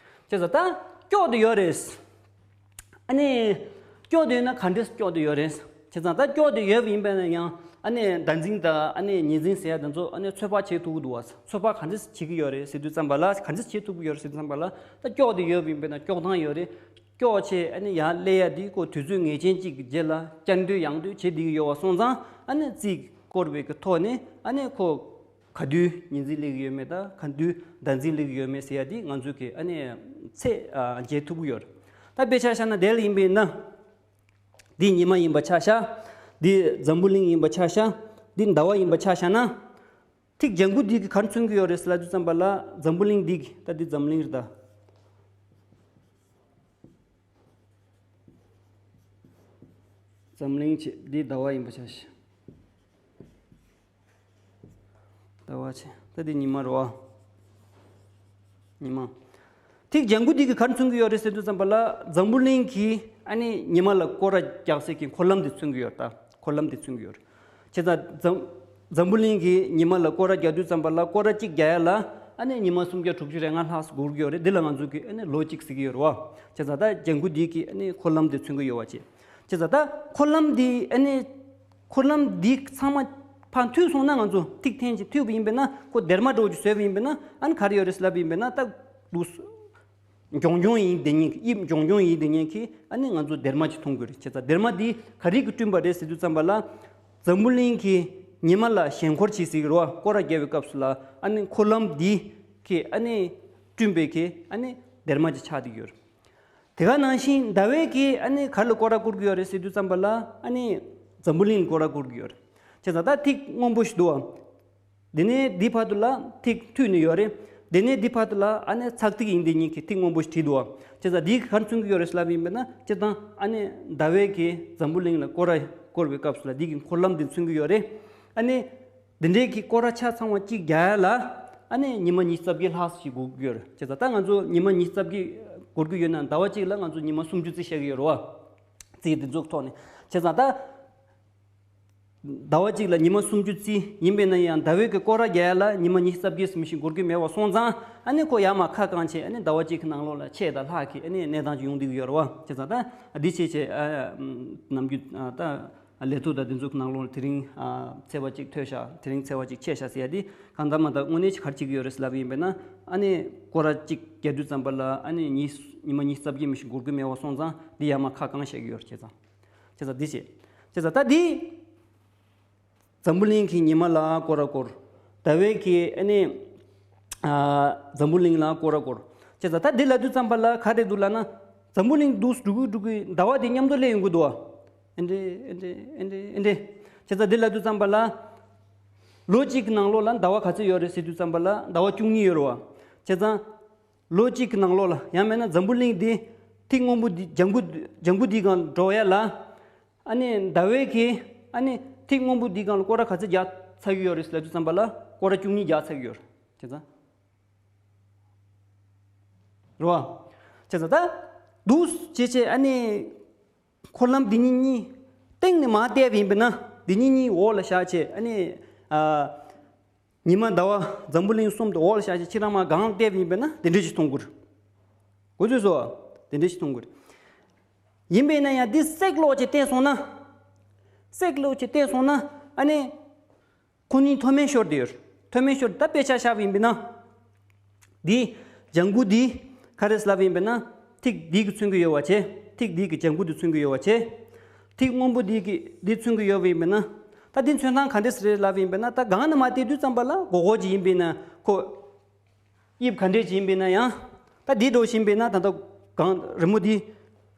བྱས་ཙང་ད་སྐྱོག་དེ་ཡོད་རེད། ཨ་ནི། སྐྱོག་དེ་ཡོད་ན་ག་འདྲས་སྐྱོག་དེ་ཡོད་རེད། བྱས་ཙང་ད་སྐྱོག་དེ་ཡོད་པ་ཡིན་པས་ན་ཡང་ཨ་ནི་ཟླ་འཛིན་དང་ཨ་ནི་ཉི་འཛིན་ཟེར་ཡ་དེ་ཚོ་ཨ་ནི་ཚོད་དཔག་བྱེད་ཐུབ་ཀྱི་འདུག་བ། ཚོད་དཔག་ག་འདྲས་བྱེད་ཀྱི་ཡོད་རེད་ཟེར་དུས་ཙམ་པ་ལ་ག་འདྲས་བྱེད་ཐུབ་ཀྱི་ཡོད་རེད་ཟེར་དུས་ཙམ་པ་ལ་ད་སྐྱོག་དེ་ཡོད་པ་ཡིན་པས་ན་སྐྱོག་ཐང་ཡོད་རེད། སྐྱོག་བྱས་ཨ་ནི་ཡར་སླེབས་ཡ་དེ་ཁོ་དུས་ཚོད་ངེས་ཅན་གཅིག་གི་རྗེས་ལ་བསྐྱར་ཟློས་ཡང་ཟློས་བྱེད་བསྡད་ཀྱི་ཡོད་པ་སོང་ཙང་ཨ་ནི་རྩིས་བསྐོར་བའི་གི་ཐོག་ནས་ཨ་ནི་ཁོ། ག་དུས་ཉི་འཛིན་སླེབས་ཀྱི་ཡོད་མེད་དང་ག་དུས་ཟླ་འཛིན་སླེབས་ཀྱི་ཡོད་མེད་ཟེར་ཡ་འདི་ང་ཚོས་ཀྱི་ཨ་ནི་ཚད་ཨ་འཇལ་ཐུབ་ཀྱི་ཡོད་རེད། ད་དཔེ་ཆ་བཞག་ན་དེ་ལ་ཡིན་པས་ན། འདི་ཉི་མ་ཡིན་པ་ཆ་བཞག་འདི་འཛམ་བུ་གླིང་ཡིན་པ་ཆ་བཞག་འདི་ཟླ་བ་ཡིན་པ་ཆ་བཞག་ན། ཐིག་ལྗང་གུ་འདི་གིས་ག་རེ་མཚོན་གྱི་ཡོད་རེད་ཟེར་ལབ་དུས་ཙམ་པ་ལ་འཛམ་བུ་གླིང་འདི་གིས་ད་འདི་འཛམ་གླིང་རེད་ད། འཛམ་གླིང་བྱས་འདི་ཟླ་བ་ཡིན་པ་ཆ་བཞག་ཟླ་བ་བྱས་ད་འདི་ཉི་མ་རེད་བ། ཉི་མ། ཐིག་ལྗང་གུ་འདི་གིས་ག་རེ་མཚོན་གྱི་ཡོད་རེད་ཟེར་དུས་ཙམ་པ་ལ་འཛམ་བུ་གླིང་གིས་ཨ་ནི་ཉི་མ་ལ་སྐོར་ར་རྒྱག་སའི་གི་འཁོར་ལམ་འདི་མཚོན་གྱི་ཡོད་ད། འཁོར་ལམ་འདི་མཚོན་གྱི་ཡོད་རེད། བྱས་ཙང་འཛམ་འཛམ་བུ་གླིང་གིས་ཉི་མ་ལ་སྐོར་ར་རྒྱག་དུས་ཙམ་པ་ལ་སྐོར་ར་གཅིག་རྒྱག་ཡ་ལ་ཨ་ནི་ཉི་མ་སུམ་བརྒྱ་དྲུག་ཅུ་རེ་ལྔ་ལྷག་འགོར་གྱི་ཡོད་རེད། འདི་ལ་ང་ཚོ་གིས་ཨ་ནི་ལོ་གཅིག་ཟེར་གྱི་ཡོད་རེད་བ། བྱས་ཙང་ད་ལྗང་གུ་འདི་གིས་ཨ་ནི་འཁོར་ལམ་འདི་མཚོན་གྱི་ཡོད་བ་བྱས། བྱས་ཙང་ད་འཁོར་ལམ་འདི་ཨ་ནི་འཁོར་ལམ་འདི་ཚང་མ་ཕར་མཐུད་སོང་ན་ང་ཚོ་ཐིག་འཐེན་ཅིག་མཐུད་པ་ཡིན་པས་ན་ཁོ་སྡེར་མ་འདྲ་བོ་ཅིག་བཟོས་པ་ཡིན་པས་ན་ཨ་ནི་ག་རེ་ཡོད་རེད་ཟེར་ལབ་པ་ཡིན་པས་ན་ད་འདུག་སེ། འགྱོང་འགྱོང་ཡིན་བསྡད་མཁན་གྱི་དབྱིབས་འགྱོང་འགྱོང་ཡིན་བསྡད་མཁན་གྱི་ཨ་ནི་ང་ཚོ་སྡེར་མ་ཅིག་མཐོང་དགོས་རེད། བྱས་ཙང་སྡེར་མ་འདི་ག་རེ་གིས་བསྐྲུན་པ་རེད་ཟེར་དུས་ཙམ་པ་ལ་འཛམ་བུ་གླིང་གི་ཉི་མ་ལ་ཞེན་འཁོར་བྱེད་སྲིད་ཀྱི་རེད་བ། སྐོར་ར་རྒྱག་པའི་སྐབས་སུ་ལ་ཨ་ནི་འཁོར་ལམ་འདི་གི་ཨ་ནི་བསྐྲུན་པའི་གི་ཨ་ནི་སྡེར་མ་ཅིག་ཆགས་བསྡད་ཀྱི་ཡོད་རེད། དེ་ག་ནང་བཞིན་ཟླ་བས་ཀྱིས་ཨ་ནི་ག་ལ་སྐོར་ར་བསྐོར་གྱི་ཡོད་རེད་ཟེར་དུས་ཙམ་པ་ལ་ཨ་ནི་འཛམ་བུ་གླིང་ལ་སྐོར་ར་བསྐོར་གྱི་ཡོད་རེད། བྱས་ཙང་ད་ཐིག་སྔོན་པོ་ཞིག་འདུག་བ། དེ་ནས་འདི་བར་དུ་ལ་ཐིག་མཐུད་ནས་ཡོད་རེད། དེ་ནས་འདི་བར་དུ་ལ་ཨ་ནི་ཚག་ཐིག་ཡིན་དེ་གཉིས་ཀྱི་ཐིག་སྔོན་པོ་ཞིག་བྲིས་འདུག་བ། བྱས་ཙང་འདི་ག་རེ་མཚོན་གྱི་ཡོད་རེད་ལབ་ཡིན་པས་ན་སྤྱིར་བཏང་ཨ་ནི་ཟླ་བས་ཀྱིས་འཛམ་བུ་གླིང་ལ་སྐོར་ར་བསྐོར་བའི་སྐབས་སུ་ལ་འདི་གི་འཁོར་ལམ་འདི་མཚོན་གྱི་ཡོད་རེད། ཨ་ནི། འདི་འདྲའི་གི་སྐོར་ར་ཆ་ཚང་བ་གཅིག་རྒྱག་ཡ་ལ་ཨ་ནི་ཉི་མ་ཉི་ཤུ་རྩ་བརྒྱད་ལྷག་ཞིག་དགོས་ཀྱི་ཡོད་རེད། བྱས་ཙང་ད་ང་ཚོ་ཉི་མ་ཉི་ཤུ་རྩ་བརྒྱད་ འགོར་གྱི་ཡོད་ན་ཟླ་བ་གཅིག་ལ་ང་ཚོ་ཉི་མ་སུམ་ཅུ་རྩིས་བཤད་ཀྱི་ཡོད་རེད་བ། རྩིས་འདི་ཚོའི་ཐོག་ནས་བྱས་ཙང་ད། ཟླ་བ་གཅིག་ལ་ཉི་མ་སུམ་ཅུ་རྩིས་ཡིན་པས་ན་ཡང་ཟླ་བའི་གི་སྐོར་ར་རྒྱག་ཡ་ལ་ཉི་མ་ཉི་ཤུ་རྩ་བརྒྱད་ཙམ་ཞིག་འགོར་གྱི་མེད་པ་སོང་ཙང་ཨ་ནི་ཁོ་ཡར་མར་ཁ་བསྐངས་བྱས་ཨ་ནི་ཟླ་བ་གཅིག་གི་ནང་ལོགས་ལ་ཕྱེད་དང་ལྷག་གི་ཨ་ནི་གནས་སྟངས་ཅིག་ཡོང་བསྡད་ཀྱི་ཡོད་རེད་བ། བྱས་ཙང་ད་འདི་བྱས་བྱས་ཨ་ནམ་རྒྱུན་ད་ལས་ཐོག་དང་འདི་ཚོ་གི་ནང་ལོགས་ལ་དེ་རིང་ཚེས་པ་གཅིག་ཐོས་ཤག་དེ་རིང་ཚེས་པ་གཅིག་ཆད་ཤག་ཟེར་ཡ་འདི་གང་ལྟར་མ་ལྟར་དངོས་གནས་ཅིག་ག་རེ་བྱེད་ཀྱི་ཡོད་རེད་ཟེར་ལབ་ཡིན་པས་ན་ཨ་ནི་སྐོར་ར་གཅིག་རྒྱག་དུས་ཙམ་པ་ལ་ཨ་ནི་ཉི་ཉི་མ་ཉི་ཤུ་རྩ་བརྒྱད་ཙམ་ཞིག་འགོར་གྱི་མེད་པ་སོང་ཙང་འདི་ཡར་མར་ཁ་བསྐངས་བཤད་ཀྱི་ཡོད་རེད་བྱས་ཙང་། བྱས་ཙང་འདི་བྱས། བྱས་ཙང་ད་འདི། འཛམ་བུ་གླིང་གི་ཉི་མ་ལ་སྐོར་ར་སྐོར། ཟླ་བའི་གི་ཨ་ནི། ཨ། འཛམ་བུ་གླིང་ལ་སྐོར་ར་སྐོར། བྱས་ཙང་ད་འདི་ལབ་དུས་ཙམ་པ་ལ་ག་རེ་འདུག་ལབ་ན། འཛམ་བུ་གླིང་འདུག་འགྲོ་གི་འགྲོ་གི་ཟླ་བ་དེ་མཉམ་དུ་སླེབས་ཡོང་གི་འདུག་བ། ཨེ་འདྲེ་ཨེ་འདྲེ་ཨེ་འདྲེ་ཨེ་འདྲེ། བྱས་ཙང་འདི་ལབ་དུས་ཙམ་པ་ལ། ལོ་གཅིག་གི་ནང་ལོགས་ལ་ཟླ་བ་ག་ཚོད་ཡོད་རེད་ཟེར་དུས་ཙམ་པ་ལ་ཟླ་བ་བཅུ་གཉིས་ཡོད་རེད་བ། བྱས་ཙང་། ལོ་གཅིག་གི་ནང་ལོགས་ལ་ཡང་མིན་ན་འཛམ་བུ་གླིང་འདི་ཐིག་སྔོན་པོ་འདི་ལྗང་གུ་ལྗང་གུ་འདི་སྒང་འགྲོ་ཡ་ལ། ཨ་ནི་ཟླ་བའི་གི་ཨ་ནི་ཐིག་སྔོན་པོ་འདི་སྒང་ལ་སྐོར་ར་ག་ཚོད་རྒྱག་ཚར་གི་ཡོད་རེད་ལབ་དུས་ཙམ་པ་ལ་སྐོར་ར་བཅུ་གཉིས་རྒྱག་ཚར་གི་ཡོད་རེད། བྱས་ཙང་། རེད་བ། བྱས་ཙང་ད་འདུག་བྱས་བྱས་ཨ་ནི། འཁོར་ལམ་འདི་གཉིས་གཉིས་སྟེང་ནས་མར་བལྟས་པ་ཡིན་པས་ན་འདི་གཉིས་གཉིས་འོག་ལ་བཞག་བྱས་ཨ་ནི། ཨ། ཉི་མ་ཟླ་བ་འཛམ་བུ་གླིང་གསུམ་དུ་འོག་ལ་བཞག་བྱས་ཕྱི་རང་མར་སྒང་བལྟས་པ་ཡིན་པས་ན་འདི་འདྲ་ཞིག་མཐོང་གི་རེད། གོ་ཚོད་སོ། འདི་འདྲ་ཞིག་མཐོང་གི་རེད། ཡིན་པས་ན་ཡང་འདི་སྲེག་ལོག་བྱས་བལྟས་སོང་ན། སྲེག་ལོག་བྱས་བལྟས་སོང་ན་ཨ་ནི། ཁོ་གཉིས་མཐོ་དམན་ཤོར་བསྡད་ཡོད་རེད། མཐོ་དམན་ཤོར་ད་དཔེ་ཆ་བཞག་པ་ཡིན་པས་ན། འདི་ལྗང་གུ་འདི་ག་རེ་ལབ་ཡིན་པས་ན། ཐིག་འདི་གིས་མཚོན་གྱི་ཡོད་པ་བྱས། ཐིག་འདི་གིས་ལྗང་གུ་འདི་མཚོན་གྱི་ཡོད་པ་བྱས། ཐིག་སྔོན་པོ་འདི་གིས་འདི་མཚོན་གྱི་ཡོད་པ་ཡིན་པས་ན། ད་འདི་མཚོན་སྟངས་ག་འདྲས་རེད་ལབ་ཡིན་པས་ན་ད་སྒང་ནས་མར་བལྟས་དུས་ཙམ་པ་ལ་མགོ་སྐོར་ཅིག་ཡིན་པས་ན་ཁོ། དབྱིབས་ག་འདྲས་ཅིག་ཡིན་པས་ན་ཡང་། ད་འདི་འགྲོ་བཞིན་པས་ན་ད་ལྟ་གང་རི་མོ་འདི།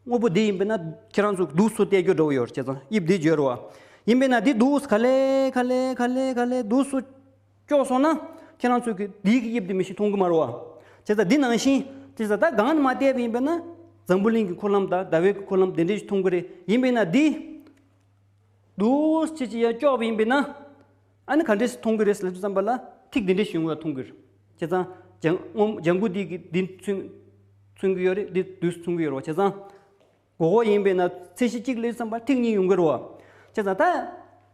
སྔོན་པོ་འདི་ཡིན་པས་ན་ཁྱེད་རང་ཚོ་འདུག་སེ་བལྟས་རྒྱུ་འགྲོ་གི་ཡོད་རེད་བྱས་ཙང་དབྱིབས་འདི་འཇོལ་བ། ཡིན་པས་ན་འདི་འདུག་སེ་ག་ལེ་ག་ལེ་ག་ལེ་ག་ལེ་འདུག་སེ་ཀྱོག་སོང་ན་ཁྱེད་རང་ཚོ་གི་འདི་གི་དབྱིབས་འདི་མི་ཤེས་མཐོང་གི་མ་རེད་བ། བྱས་ཙང་འདི་ནང་བཞིན་བྱས་ཙང་ད་སྒང་ནས་མར་བལྟས་པ་ཡིན་པས་ན་འཛམ་བུ་གླིང་གི་འཁོར་ལམ་དང་ཟླ་བའི་གི་འཁོར་ལམ་འདི་འདྲས་ཤིག་མཐོང་གི་རེད། ཡིན་པས་ན་འདི། འདུག་སེ་བྱས་བྱས་ཡར་ཀྱོག་པ་ཡིན་པས་ན། ཨ་ནི་ག་འདྲས་སེ་མཐོང་གི་རེད་ཟེར་དུས་ཙམ་པ་ལ་ཐིག་འདི་འདྲས་ཤིག་ཡོང་བ་མཐོང་གི་རེད། བྱས་ཙང་ལྗང་སྔོན་ལྗང་གུ་འདི་གི་འདི་མཚོན་མཚོན་གྱི་ཡོད་རེད། འདི་འདུག་སེ་མཚོན་གྱི་ཡོད་རེད་བ། བྱས་ཙང་། མགོ་སྐོར་ཡིན་པས་ན་ཚད་གཞི་གཅིག་སླེབས་ཙམ་པ་ཐིག་གཉིས་ཡོང་གི་རེད་བ། བྱས་ཙང་ད།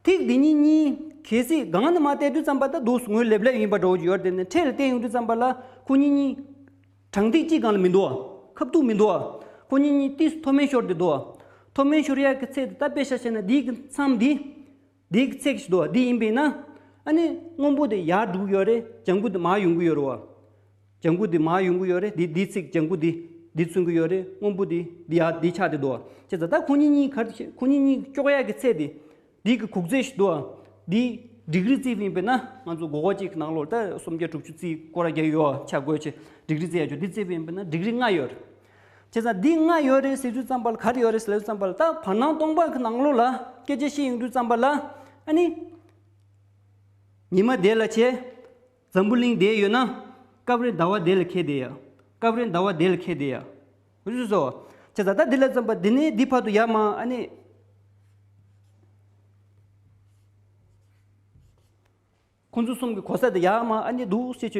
ཐིག་འདི་གཉིས་གཉིས་གལ་སྲིད་སྒང་ནས་མར་བལྟས་དུས་ཙམ་པ་ད་འདུག་སེ་ངོས་ལེབ་ལེབ་ཡིན་པ་འདྲ་བོ་ཅིག་ཡོད་རེད་དེ་ནས་འཕྲེད་ལ་བལྟས་ཡོང་དུས་ཙམ་པ་ལ་ཁོ་གཉིས་གཉིས། གྲངས་ཐིག་གཅིག་སྒང་ལ་མི་འདུག་བ། ཁ་ཐུག་མི་འདུག་བ། ཁོ་གཉིས་གཉིས་ཏིས་མཐོ་དམན་ཤོར་ཏེ་འདུག་བ། མཐོ་དམན་ཤོར་ཡག་གི་ཚད་དེ་ད་དཔེ་ཆ་བཤད་ན་འདི་གི་མཚམས་འདི། འདི་གི་ཚད་ཞིག་འདུག་བ། འདི་ཡིན་པས་ན། ཨ་ནི་སྔོན་པོ་དེ་ཡར་འགྲོ་གི་ཡོད་རེད། ལྗང་གུ་དེ་མར་ཡོང་གི་ཡོད་རེད་བ། ལྗང་གུ་དེ་མར་ཡོང་གི་ཡོད་རེད། འདི་འདི་ཚིག་ལྗང་གུ་འདི་འདི་མཚོན་གྱི་ཡོད་རེད། སྔོན་པོ་དེ་འདི་ཡར་འདི་ཆགས་ཏེ་འདུག་བ། བྱས་ཙང་ད་ཁོ་གཉིས་གཉིས་ག་རེ་བྱེད། ཁོ་གཉིས་གཉིས་གཅོག་ཡག་གི་ཚད་དེ། འདི་གི་གུག་ཚད་ཞིག་འདུག་ཨ། འདི་ཌིག་རི་བརྩིས་པ་ཡིན་པས་ན་ང་ཚོ་མགོ་སྐོར་གཅིག་གི་ནང་ལོགས་ད་སུམ་བརྒྱ་དྲུག་ཅུ་རྩིས་སྐོར་ར་རྒྱག་ཡོད་ཨ། ཆ་བགོས་བྱས་ཌིག་རི་བརྩི་ཡ་ཆོག་འདི་བརྩིས་པ་ཡིན་པས་ན་ཌིག་རི་ལྔ་ཡོད་རེད། བྱས་ཙང་འདི་ལྔ་ཡོད་རེད་ཟེར་དུས་ཙམ་པ་ལ་ག་རེ་ཡོད་རེད་ཟེར་དུས་ཙམ་པ་ལ་ད་བར་སྣང་སྟོང་པ་གི་ནང་ལོགས་ལ་སྐད་ཆ་བཤད་ཡོང་དུས་ཙམ་པ་ལ་ཨ་ནི། ཉི་མ་དེ་ལ་བྱས། འཛམ་བུ་གླིང་དེ་ཡོད་ན། སྐབས་རེ་ཟླ་བ་དེ་ལ་ཁེལ་བསྡད་ཡ། སྐབས་རེ་ཟླ་བ་དེ་ལ་ཁེལ་བསྡད་ཡ། འུ་ཚོ་བྱས་ཙང་ད་འདི་ལ་བརྩམས་པ་འདི་ནས་འདི་བར་དུ་ཡར་མར་ཨ་ནི། ཁོང་ཚོ་གསུམ་གྱི་གོ་ས་དེ་ཡར་མར་ཨ་ནི་འདུག་སེ་བྱས་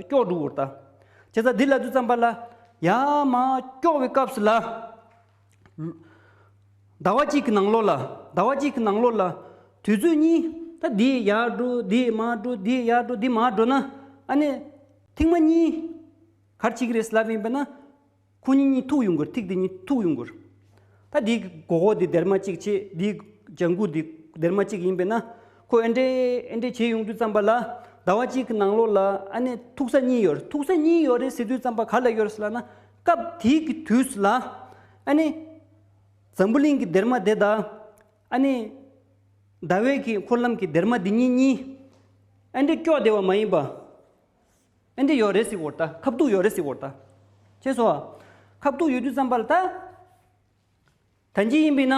ཀྱོག་འགྲོ་གི་རེད་ད། བྱས་ཙང་འདི་ལབ་དུས་ཙམ་པ་ལ་ཡར་མར་ཀྱོག་པའི་སྐབས་སུ་ལ། ཟླ་བ་གཅིག་གི་ནང་ལོགས་ལ་ཟླ་བ་གཅིག་གི་ནང་ལོགས་ལ་དུས་ཚོད་གཉིས་ད་འདི་ཡར་འགྲོ་འདི་མར་འགྲོ་འདི་ཡར་འགྲོ་འདི་མར་འགྲོ་ན་ཨ་ནི་ཐེངས་མ་གཉིས་ག་རེ་བྱེད་ཀྱི་རེད་ལབ་ཡིན་པས་ན། ཁོ་གཉིས་གཉིས་ཐུག་ཡོང་གི་རེད། ཐིག་དེ་གཉིས་ཐུག་ཡོང་གི་རེད། ད་འདི་མགོ་སྐོར་འདི་སྡེར་མ་གཅིག་བྱས་འདི་ལྗང་གུ་འདི་སྡེར་མ་གཅིག་ཡིན་པས་ན་ཁོ་ཨེ་འདྲས་ཨེ་འདྲས་བྱས་ཡོང་དུས་ཙམ་པ་ལ་ཟླ་བ་གཅིག་གི་ནང་ལོགས་ལ་ཨ་ནི་ཐུག་ས་གཉིས་ཡོད་རེད། ཐུག་ས་གཉིས་ཡོད་རེད་ཟེར་དུས་ཙམ་པ་ག་ལ་ཡོད་རེད་ཟེར་ལབ་ན་སྐབས་དེའི་གི་དུས་སུ་ལ་ཨ་ནི་འཛམ་བུ་གླིང་གི་སྡེར་མ་དེ་དང་ཨ་ནི་ཟླ་བའི་གི་འཁོར་ལམ་གྱི་སྡེར་མ་འདི་གཉིས་གཉིས་ཨེ་འདྲས་ཀྱོག་བསྡད་པ་མ་ཡིན་པ། ཨེ་འདྲས་ཡོད་རེད་ཟེར་གོ་རེད་ད། ཁ་ཐུག་ཡོད་རེད་ཟེར་གོ་རེད་ད། ཅེས་སོ། ཁ་ཐུག་ཡོད་དུས་ཙམ་པ་ལ་ད། ད་ཅི་ཡིན་པས་ན།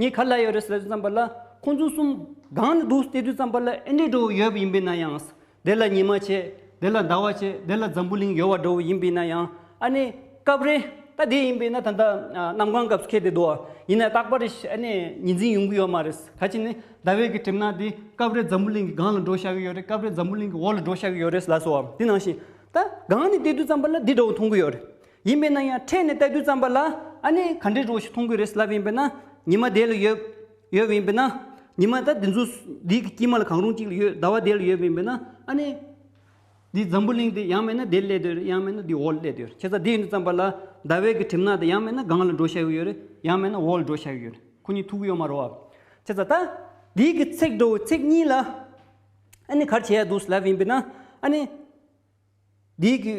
ངས་ག་ལ་ཡོད་རེད་ཟེར་དུས་ཙམ་པ་ལ་ཁོང་ཚོ་གསུམ་སྒང་ནས་འདུག་བལྟས་དུས་ཙམ་པ་ལ་ཨེ་འདྲས་འགྲོ་ཡོད་པ་ཡིན་པས་ན་ཡང་། དེ་ལ་ཉི་མ་བྱས། དེ་ལ་ཟླ་བ་བྱས། དེ་ལ་འཛམ་བུ་གླིང་ཡོད་པ་འདྲ་བོ་ཡིན་པས་ན་ཡང་ཨ་ནི། སྐབས་རེ། ད་དེ་ཡིན་པས་ན་ད་ལྟ་གནམ་གང་སྐབས་སུ་ཁེལ་བསྡད་འདུག་བ། ཡིན་ན་རྟག་པར་ཨ་ནི་ཉི་འཛིན་ཡོང་གི་ཡོད་མ་རེད། ག་ཅི་ནི་ཟླ་བའི་གི་གྲིབ་ནག་དེ་སྐབས་རེ་འཛམ་བུ་གླིང་གི་སྒང་ལ་འགྲོ་ཤག་གི་ཡོད་རེད། སྐབས་རེ་འཛམ་བུ་གླིང་གི་འོག་ལ་འགྲོ་ཤག་གི་ཡོད་རེད་ལབ་སོང་བ། དེ་ནང་བཞིན་ད་སྒང་ནས་བལྟས་དུས་ཙམ་པ་ལ་འདི་འདྲ་བོ་མཐོང་གི་ཡོད་རེད། ཡིན་པས་ན་ཡང་ཕྲད་ནས་བལྟ་དུས་ཙམ་པ་ལ་ཨ་ནི་ག་འདྲའི་འདྲ་བོ་ཞིག་མཐོང་གི་རེད་ལབ་ཡིན་པས་ན། ཉི་མ་དེ་ལ་ཡོད་ཡོད་པ་ཡིན་པས་ན། ཉི་མ་ད་འདི་ཚོ་འདི་གི་དཀྱིལ་མ་ལ་གང་རུང་གཅིག་ལ་ཡོད། ཟླ་བ་དེ་ལ་ཡོད་པ་ཡིན་པས་ན། ཨ་ནི་འདི་འཛམ་བུ་གླིང་དེ་ཡང་མིན་ན་དེ་ལ་སླེབས་བསྡད་ཡོད་རེད། ཡང་མིན་ན་འདི་འོག་ལ་སླེབས་བསྡད་ཡོད་རེད། བྱས་ཙང་དེ་ཡིན་དུས་ཙམ་པ་ལ་ཟླ་བའི་གི་གྲིབ་ནག་དེ་ཡང་མིན་ན་སྒང་ལ་འགྲོ་བཞག་གི་ཡོད་རེད། ཡང་མིན་ན་འོག་ལ་འགྲོ་བཞག་གི་ཡོད་རེད། ཁོ་གཉིས་ཐུག་གི་ཡོད་མ་རེད་བ། བྱས་ཙང་ད་འདི་གི་ཚེག་འདྲ་བོ་ཚེག་གཉིས་ལ་ཨ་ནི་ག་རེ་བྱས་ཡ་འདུག་ལབ་ཡིན་པས་ན། ཨ་ནི། འདི་གི་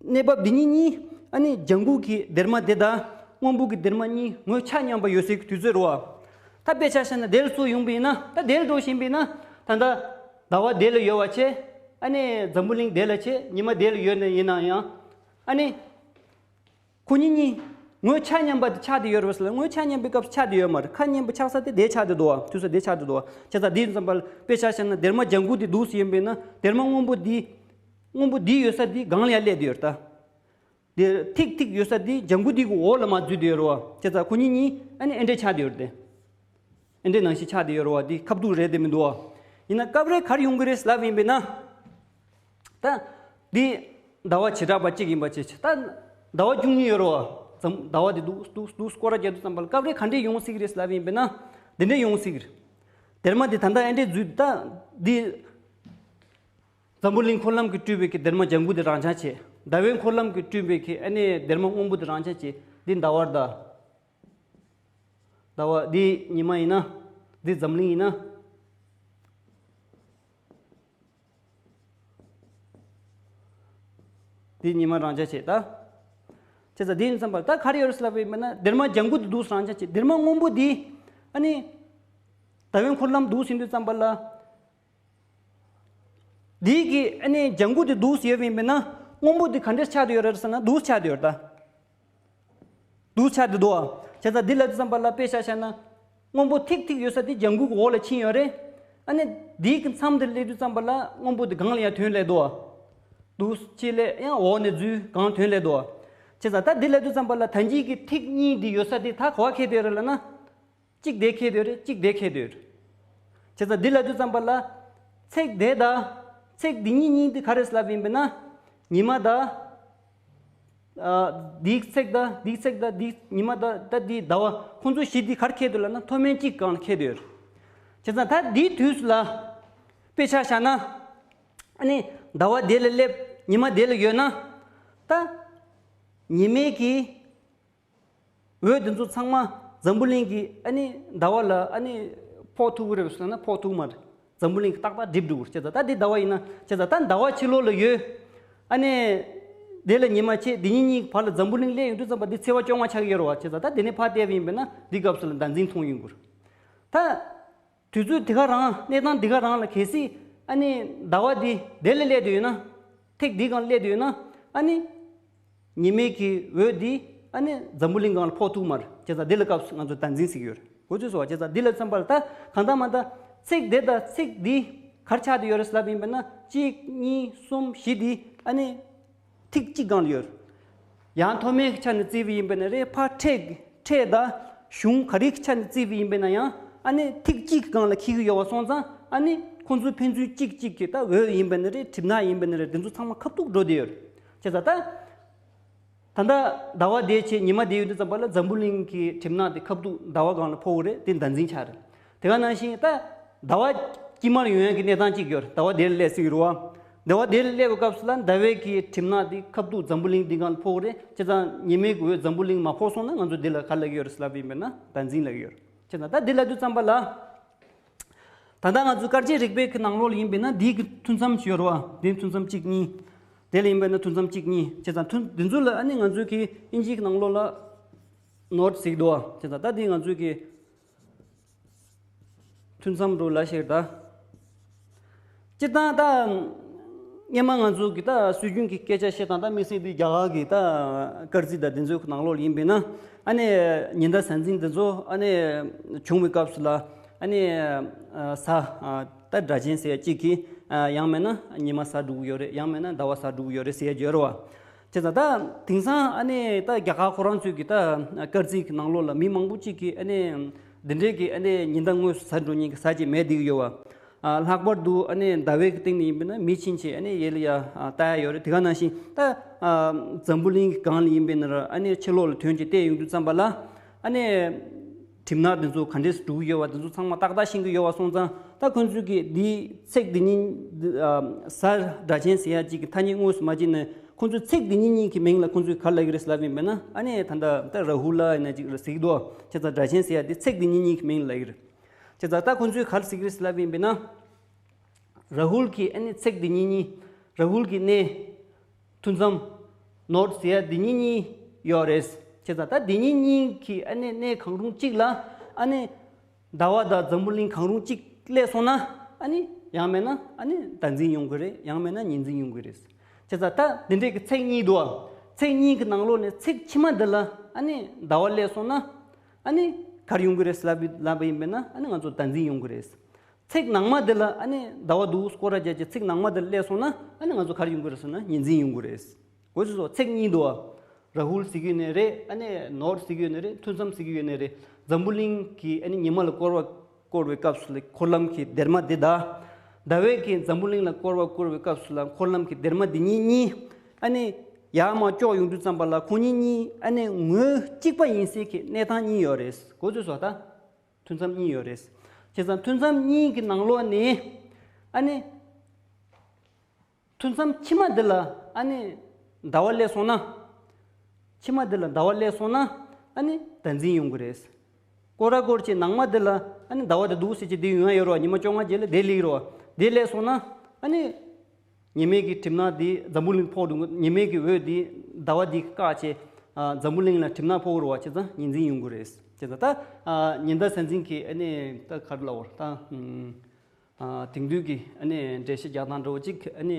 གནས་བབ་འདི་གཉིས་གཉིས་ཨ་ནི་ལྗང་གུ་གི་སྡེར་མ་དེ་དང་སྔོན་པོ་གི་སྡེར་མ་གཉིས་ངོས་ཆ་མཉམ་པ་ཡོད་སའི་གི་དུས་ཚོད་རེད་བ། ད་དཔེ་ཆ་བཞག་ན་དེ་ལ་ཚུར་ཡོང་པ་ཡིན་ན། ད་དེ་ལ་འགྲོ་བཞིན་པ་ཡིན་ན། ད་ལྟ་ཟླ་བ་དེ་ལ་ཡོད་པ་བྱས། ཨ་ནི་འཛམ་བུ་གླིང་དེ་ལ་བྱས། ཉི་མ་དེ་ལ་ཡོད་ནི་ཡིན་ན་ཡང་། ཨ་ནི། ཁོ་གཉིས་གཉིས་ངོས་ཆ་མཉམ་པ་དེ་ཆགས་བསྡད་ཡོད་རེད་པ་ཟེར་ལ། ངོས་ཆ་མཉམ་པའི་སྐབས་སུ་ཆགས་བསྡད་ཡོད་མ་རེད། ཁ་མཉམ་པ་ཆགས་ས་དེ་དེ་ཆགས་བསྡད་འདུག་བ། དུས་ས་དེ་ཆགས་བསྡད་འདུག་བ། བྱས་ཙང་དེ་ཙམ་པ་ལ་དཔེ་ཆ་བཞག་ན་སྡེར་མ་ལྗང་གུ་དེ་འདུག་སེ་ཡིན་པས་ན། སྡེར་མ་སྔོན་པོ་དེ། སྔོན་པོ་དེ་ཡོད་ས་དེ་སྒང་ལ་ཡར་སླེབས་བསྡད་ཡོད་རེད་ད། དེ་ཐིག་ཐིག་ཡོད་ས་དེ་ལྗང་གུ་དེ་གི་འོག་ལ་མར་འཛུལ་བསྡད་ཡོད་རེད་བ། བྱས་ཙང་ཁོ་གཉིས་གཉིས་ཨ་ནི་ཨེ་འདྲས་ཆགས་བསྡད་ཡོད་རེད་དེ། ཨེ་འདྲས་ནང་བཞིན་ཆགས་བསྡད་ཡོད་རེད་བ། དེ་ཁ་ཐུག་རེད་དེ་མི་འདུག་བ། ཡིན་ན་སྐབས་རེ་ག་རེ་ཡོང་གི་རེད་ལབ་ཡིན་པས་ན། ད་འདི་ཟླ་བ་བྱེ་བྲག་པ་གཅིག་ཡིན་པ་བྱས། ད་ཟླ་བ་བཅུ་གཉིས་ཡོད་རེད་བ། ཙམ་ཟླ་བ་འདི་འདུག་འདུག་འདུག་སྐོར་ར་རྒྱག་དུས་ཙམ་པ་ལ་སྐབས་རེ་ག་འདྲས་ཡོང་སྲིད་ཀྱི་རེད་ལབ་ཡིན་པས་ན། འདི་འདྲས་ཡོང་སྲིད་ཀྱི་རེད། སྡེར་མ་འདི་ད་ལྟ་ཨེ་འདྲས་འཛུལ། ད་འདི་འཛམ་བུ་གླིང་འཁོར་ལམ་གྱིས་སྤྲུལ་པའི་གི་སྡེར་མ་ལྗང་གུ་འདི་རང་འཇགས་བྱས། ཟླ་བའི་འཁོར་ལམ་གྱིས་སྤྲུལ་པའི་གི་ཨ་ནི་སྡེར་མ་སྔོན་པོ་འདི་རང་འཇགས་བྱས། འདི་ཟླ་བ་རེད་ད། ཟླ་བ། འདི་ཉི་མ་ཡིན་ན། འདི་འཛམ་གླིང་ཡིན་ན། འདི་ཉི་མ་རང་འཇགས་བྱས་ད། བྱས་ཙང་འདི་ཡིན་ཙམ་པ་ད་ག་རེ་ཡོད་རེད་ལབ་པ་ཡིན་པས་ན། སྡེར་མ་ལྗང་གུ་འདི་འདུག་སེ་རང་འཇགས་བྱས། སྡེར་མ་སྔོན་པོ་འདི་ཨ་ནི་ཟླ་བའི་འཁོར་ལམ་འདུག་སེ་ཡིན་དུས་ཙམ་པ་ལ། འདི་གི་ཨ་ནི་ལྗང་གུ་འདི་འདུག་སེ་ཡོད་པ་ཡིན་པས་ན། སྔོན་པོ་འདི་ག་འདྲས་ཆགས་བསྡད་ཡོད་རེད་ཟེར་ན། འདུག་སེ་ཆགས་བསྡད་ཡོད་རེད་ད། འདུག་སེ་ཆགས་བསྡད་འདུག་བ། བྱས་ཙང་འདི་ལབ་དུས་ཙམ་པ་ལ་དཔེ་ཆ་བཞག་ན། སྔོན་པོ་ཐིག་ཐིག་ཡོད་ས་དེ་ལྗང་གུ་གི་འོག་ལ་ཕྱིན་ཡོད་རེད། ཨ་ནི་འདི་གི་མཚམས་འདིར་སླེབས་དུས་ཙམ་པ་ལ་སྔོན་པོ་འདི་སྒང་ལ་ཡར་ཐོན་སླེབས་འདུག་བ། འདུག་སེ་ལས་ཡང་འོག་ནས་འཛུལ་སྒང་ཐོན་སླེབས་འདུག་བ། བྱས་ཙང་ད་འདི་ལབ་དུས་ཙམ་པ་ལ་ད་གིན་གི་ཐིག་གཉིས་འདི་ཡོད་ས་དེ་ད་ག་པར་འཁེལ་བསྡད་ཡོད་རེད་ལབ་ན། གཅིག་དེ་འཁེལ་བསྡད་ཡོད་རེད། གཅིག་དེ་འཁེལ་བསྡད་ཡོད་རེད། བྱས་ཙང་འདི་ལབ་དུས་ཙམ་པ་ལ། ཚེག་དེ་དང་ཚེག་འདི་གཉིས་གཉིས་འདི་ག་རེ་ལབ་ཡིན་པས་ན། ཉི་མ་དང་། ཨ། འདིའི་ཚེག་དང་འདིའི་ཚེག་དང་འདིའི་ཉི་མ་དང་ད་འདིའི་ཟླ་བ་ཁོང་ཚོ་བཞི་འདི་ག་རེ་འཁེལ་འདུག་ལབ་ན། མཐོ་དམན་གཅིག་སྒང་ལ་འཁེལ་བསྡད་ཡོད་རེད། བྱས་ཙང་ད་འདིའི་དུས་སུ་ལ་དཔེ་ཆ་བཞག་ན། ཨ་ནི་ཟླ་བ་དེ་ལ་སླེབས། ཉི་མ་དེ་ལ་ཡོད་ན། ད་ཉི་མའི་གི་འོད་དེ་ཚོ་ཚང་མ་འཛམ་བུ་གླིང་གི་ཨ་ནི་ཟླ་བ་ལ་ཨ་ནི་ཕོག་ཐུབ་ཀྱི་རེད་ཟེར་ན་ཕོག་ཐུབ་མ་རེད། འཛམ་བུ་གླིང་གི་ཏག་ཏག་སྒྲིབ་འགྲོ་གི་རེད། བྱས་ཙང་ད་འདི་ཟླ་བ་ཡིན་ན། བྱས་ཙང་ད་ཟླ་བ་ཕྱི་ལོགས་ལ་ཡོད། ཨ་ནི་དེ་ལ་ཉི་མ་བྱས། འདི་གཉིས་གཉིས་བར་ལ་འཛམ་བུ་གླིང་སླེབས་ཡོང་དུས་ཙམ་པ་འདི་ཚེས་པ་བཅོ་ལྔ་ཆགས་ཀྱི་ཡོད་རེད་བ། བྱས་ཙང་ད་དེ་ནས་ཕར་བལྟས་པ་ཡིན་པས་ན་འདི་སྐབས་སུ་ལ་ཟླ་འཛིན་མཐོང་ཡོང་གི་རེད། ད། དུས་ཚོད་འདི་ག་རང་། གནས་སྟངས་འདི་ག་རང་ལ་གལ་སྲིད་ཨ་ནི་ཟླ་བ་འདི་དེ་ལ་སླེབས་བསྡད་ཡོད་ན། ཐིག་འདི་སྒང་སླེབས་བསྡད་ཡོད་ན། ཨ་ནི་ཉི་མའི་གི་འོད་འདི་ཨ་ནི་འཛམ་བུ་གླིང་སྒང་ལ་ཕོག་ཐུབ་མ་རེད། བྱས་ཙང་འདི་ལ་སྐབས་སུ་ང་ཚོ་ཟླ་འཛིན་ཟེར་གྱི་ཡོད་རེད། འོ་ཚོད་སོ་བ། བྱས་ཙང་འདི་ལ་མཚོན་པ་ལ་ད་གང་ལྟར་མ་ད་ཚེག་དེ་དང་ཚེག་འདི་ག་རེ་ཆགས་བསྡད་ཡོད་རེད་ལབ་ཡིན་པས་ན། གཅིག་གཉིས་གསུམ་བཞི་འདི་ཨ་ནི་ཐིག་གཅིག་སྒང་ལ་ཡོད། ཡང་མཐོ་དམན་གྱི་ཆ་ནས་བརྩིས་པ་ཡིན་པས་ན་རེད། ཕར་ཕྲད་ཕྲད་དང་གཞུང་ག་རེ་གི་ཆ་ནས་བརྩིས་པ་ཡིན་པས་ན་ཡང་ཨ་ནི་ཐིག་གཅིག་གི་སྒང་ལ་འཁེལ་གྱི་ཡོད་པ་སོང་ཙང་། ཨ་ནི་ཁོང་ཚོའི་ཕན་ཚུན་གཅིག་གཅིག་གི་ད་འོད་ཡིན་པས་ན་རེད། གྲིབ་ནག་ཡིན་པས་ན་རེད། དེ་ཚོ་ཚང་མ་ཁ་ཐུག་འགྲོ་བསྡད་ཡོད་རེད། བྱས་ཙང་ད་ད་ལྟ་ཟླ་བ་དེ་བྱས། ཉི་མ་དེ་ཡོད་དུས་ཙམ་པ་ལ་འཛམ་བུ་གླིང་གི་གྲིབ་ནག་དེ་ཁ་ཐུག་ཟླ་བ་སྒང་ལ་ཕོག་གི་རེད། དེ་ཟླ་འཛིན་ཆགས་རེད། དེ་ག་ནང་བཞིན་ད་ཟླ་བ་དཀྱིལ་མར་ཡོང་ཡག་གི་གནས་སྟངས་གཅིག་ཡོད་རེད། ཟླ་བ་དེ་ལ་སླེབས་སྲིད་ཀྱི་རེད་བ། ཟླ་བ་དེ་ལ་སླེབས་པའི་སྐབས་སུ་ལ་ཟླ་བའི་གི་གྲིབ་ནག་དེ་ཁ་ཐུག་འཛམ་བུ་གླིང་འདི་སྒང་ལ་ཕོག་གི་རེད། བྱས་ཙང་ཉི་མའི་གི་འོད་འཛམ་བུ་གླིང་མ་ཕོག་སོང་ན་ང་ཚོ་འདི་ལ་ག་ལབ་ཀྱི་ཡོད་རེད་ལབ་ཡིན་པས་ན་ཟླ་འཛིན་ལབ་ཀྱི་ཡོད་རེད། བྱས་ཙང་ད་འདི་ལབ་དུས་ཙམ་པ་ལ། ད་ལྟ་ང་ཚོ་སྐར་རྩིས་རིག་པའི་གི་ནང་ལོགས་ལ་ཡིན་པས་ན་འདི་གི་ཐུན་མཚམས་ཤིག་ཡོད་རེད་བ། འདི་ཐུན་མཚམས་གཅིག་གཉིས། དེ་ལ་ཡིན་པས་ན་ཐུན་མཚམས་གཅིག་གཉིས། བྱས་ཙང་ཐུན་འདི་ཚོ་ལ་ཨ་ནི་ང་ཚོའི་གི་དབྱིན་ཇིའི་གི་ནང་ལོགས་ལ་ནོཌ་ཟེར་གྱི་འདུག་བ། བྱས་ཙང་ད་འདི་ང་ཚོའི་གི་ཐུན་མཚམས་རུ་ལ་ཞིག་ད། སྤྱིར་བཏང་ད་སྔོན་མ་ང་ཚོ་གི་ད་སྲོལ་རྒྱུན་གྱི་སྐད་ཆ་བཤད་སྟངས། ད་དམིགས་བསལ་འདི་རྒྱ་གར་གྱི་ད་སྐར་རྩིས་ད་འདི་ཚོའི་ནང་ལོགས་ལ་ཡིན་པས་ན། ཨ་ནི་ཉི་ཟླ་གཟའ་འཛིན་འདི་ཚོ་ཨ་ནི་བྱུང་བའི་སྐབས་སུ་ལ་ཨ་ནི་གཟའ་ད་སྒྲ་གཅན་ཟེར་ཡ་གཅིག་གིས། ཡང་མིན་ན་ཉི་མ་ཟ་འགྲོ་གི་ཡོད་རེད། ཡང་མིན་ན་ཟླ་བ་ཟ་འགྲོ་གི་ཡོད་རེད་ཟེར་ཡ་ཡོད་རེད་བ། བྱས་ཙང་ད་དེང་སང་ཨ་ནི་ད་རྒྱ་གར་ཁོ་རང་ཚོའི་གི་ད་སྐར་རྩིས་ཀྱི་ནང་ལོགས་ལ་མི་མང་པོ་གཅིག་གིས་ཨ་ནི་འདི་འདྲའི་གི་ཨ་ནི་ཉི་ཟླ་དངོས་སུ་ཟ་འགྲོ་མཁན་གྱི་གཟའ་ཅིག་མེད་བསྡད་ཀྱི་ཡོད་བ། ཨ་ལྷག་པར་དུ་ཨ་ནི་ཟླ་བའི་གི་སྟེང་ནས་ཡིན་པས་ན་མི་ཕྱིན་ཆད་ཨ་ནི་ཡར་ལ་ཡར་ཨ་ལྟ་ཡ་ཡོད་རེད། དེ་ག་ནང་བཞིན་ད་ཨ་འཛམ་བུ་གླིང་གི་སྒང་ལ་ཡིན་པས་ན་ར་ཨ་ནི་ཕྱི་ལོགས་ལ་ཐོན་བྱས་བལྟས་ཡོང་དུས་ཙམ་པ་ལ་ཨ་ནི་གྲིབ་ནག་དེ་ཚོ་ག་འདྲས་སུ་འགྲོ་གི་ཡོད་པ་དེ་ཚོ་ཚང་མ་ཏག་ཏག་ཤེས་ཀྱི་ཡོད་པ་སོང་ཙང་། ད་ཁོང་ཚོས་ཀྱི་འདི་ཚེག་འདི་གཉིས་འདི་ཨ་གཟའ་སྒྲ་གཅན་ཟེར་ཡ་གཅིག་གི་ཐ་སྙད་དངོས་སུ་མ་བྱས་ནས་ཁོང་ཚོས་ཚེག་འདི་གཉིས་གཉིས་ཀྱི་མིང་ལ་ཁོང་ཚོས་ག་རེ་ལབ་ཀྱི་རེད་ལབ་ཡིན་པས་ན། ཨ་ནི་ད་ལྟ་ད་ར་ཧུ་ལ་ཡིན་ན་གཅིག་རེད་ཟེར་གྱི་འདུག་བྱས་ཙང་སྒྲ་གཅན་ཟེར་ཡ་དེ་ཚེག་འདི་གཉིས་གཉིས་ཀྱི་མིང་ལ་ལབ་ཀྱི་རེད། བྱས་ཙང་ད་ཁོང་ཚོས་ག་རེ་ཟེར་གྱི་རེད་ལབ་ཡིན་པས་ན། ར་ཧུལ་གྱི་ཨ་ནི་ཚེག་འདི་གཉིས་གཉིས། ར་ཧུལ་གྱི་གནས། ཐུན་མཚམས། ནོར་ཟེར་ཡ་འདི་གཉིས་གཉིས་ཡོད་རེད། བྱས་ཙང་ད་འདི་གཉིས་གཉིས་ཀྱི་ཨ་ནི་གནས་གང་རུང་གཅིག་ལ་ཨ་ནི་ཟླ་བ་དང་འཛམ་བུ་གླིང་གང་རུང་གཅིག་སླེབས་སོང་ན། ཨ་ནི་ཡང་མིན་ན་ཨ་ནི་ཟླ་འཛིན་ཡོང་གི་རེད། ཡང་མིན་ན་ཉི་འཛིན་ཡོང་གི་རེད། བྱས་ཙང་ད་འདི་འདྲས་ཀྱི་ཚེག་གཉིས་འདུག་ཨ། ཚེག་གཉིས་ཀྱི་ནང་ལོགས་ནས་ཚེག་ཕྱི་མ་འདི་ལ་ཨ་ནི་ཟླ་བ་སླེབས་སོང་ན། ཨ་ནི་ག་རེ་ཡོང་གི་རེད་ལབ་ལབ་པ་ཡིན་པས་ན། ཨ་ནི་ང་ཚོ་ཟླ་འཛིན་ཡོང་གི་རེད། ཚེག་ནང་མ་འདི་ལ་ཨ་ནི་ཟླ་བ་འདུག་སྐོར་ར་རྒྱག་བྱས་ཚེག་ནང་མ་འདི་ལ་སླེབས་སོང་ན། ཨ་ནི་ང་ཚོ་ག་རེ་ཡོང་གི་རེད་ཟེར་ན་ཉི་འཛིན་ཡོང་གི་རེད། འོ་ཚོད་སོ་ཚེག་གཉིས་འདུག་ཨ། ར་ཧུལ་ཟེར་གྱི་ཡོད་ནི་རེད། ཨ་ནི་ནོར་ཟེར་གྱི་ཡོད་ནི་རེད། ཐུན་མཚམས་ཟེར་གྱི་ཡོད་ནི་རེད། འཛམ་བུ་གླིང་གི་ཨ་ནི་ཉི་མ་ལ་སྐོར་བ་བསྐོར་བའི་སྐབས་སུ་ལ་འཁོར་ལམ་གྱི་སྡེར་མ་འདི་དང་། ཟླ་བས་ཀྱི་འཛམ་བུ་གླིང་ལ་སྐོར་བ་བསྐོར་བའི་སྐབས་སུ་ལ་འཁོར་ལམ་གྱི་སྡེར་མ་འདི་གཉིས་གཉིས་ཨ་ནི་ཡར་མར་ཀྱོག་ཡོང་དུས་ཙམ་པ་ལ་ཁོང་གཉིས་གཉིས་ཨ་ནི་ངོས་གཅིག་པ་ཡིན་སའི་གི་གནས་སྟངས་གཉིས་ཡོད་རེད། འོ་ཚོད་སོ་ད། ཐུན་མཚམས་གཉིས་ཡོད་རེད། བྱས་ཙང་ཐུན་མཚམས་གཉིས་ཀྱི་ནང་ལོགས་ནས་ཨ་ནི་ཐུན་མཚམས་ཕྱི་མ་འདི་ལ་ཨ་ནི་ཟླ་བ་སླེབས་སོང་ན། ཕྱི་མ་འདི་ལ་ཟླ་བ་སླེབས་སོང་ན་ཨ་ནི་ཟླ་འཛིན་ཡོང་གི་རེད། སྐོར་ར་སྐོར་བྱས་ནང་མ་འདི་ལ་ཨ་ནི་ཟླ་བ་དེ་འདུག་ཟེར་གྱི་འདི་ཡོང་ཡ་ཡོད་རེད་བ། ཉི་མ་བཅོ་ལྔ་རྗེས་ལ་དེ་སླེབས་རེད་བ། དེ་སླེབས་སོང་ན་ཨ་ནི། ཉི་མའི་གི་གྲིབ་ནག་འདི་འཛམ་བུ་གླིང་ཕོག་འགྲོ། ཉི་མའི་གི་འོད་འདི་ཟླ་བ་འདི་བཀག་བྱས། ཨ་འཛམ་བུ་གླིང་ལ་གྲིབ་ནག་ཕོག་རུ་བ་བྱས་ཙང་ཉི་འཛིན་ཡོང་གི་རེད། བྱས་ཙང་ད་ཨ་ཉི་ཟླ་གཟའ་འཛིན་གྱི་ཨ་ནི་ད་ག་རེ་ལབ་དགོས་རེད་ད། ཨམ་ཨ་དེང་དུས་ཀྱི་ཨ་ནི་འགྲེལ་བཤད་རྒྱག་སྟངས་འདྲ་བོ་ཅིག་ཨ་ནི་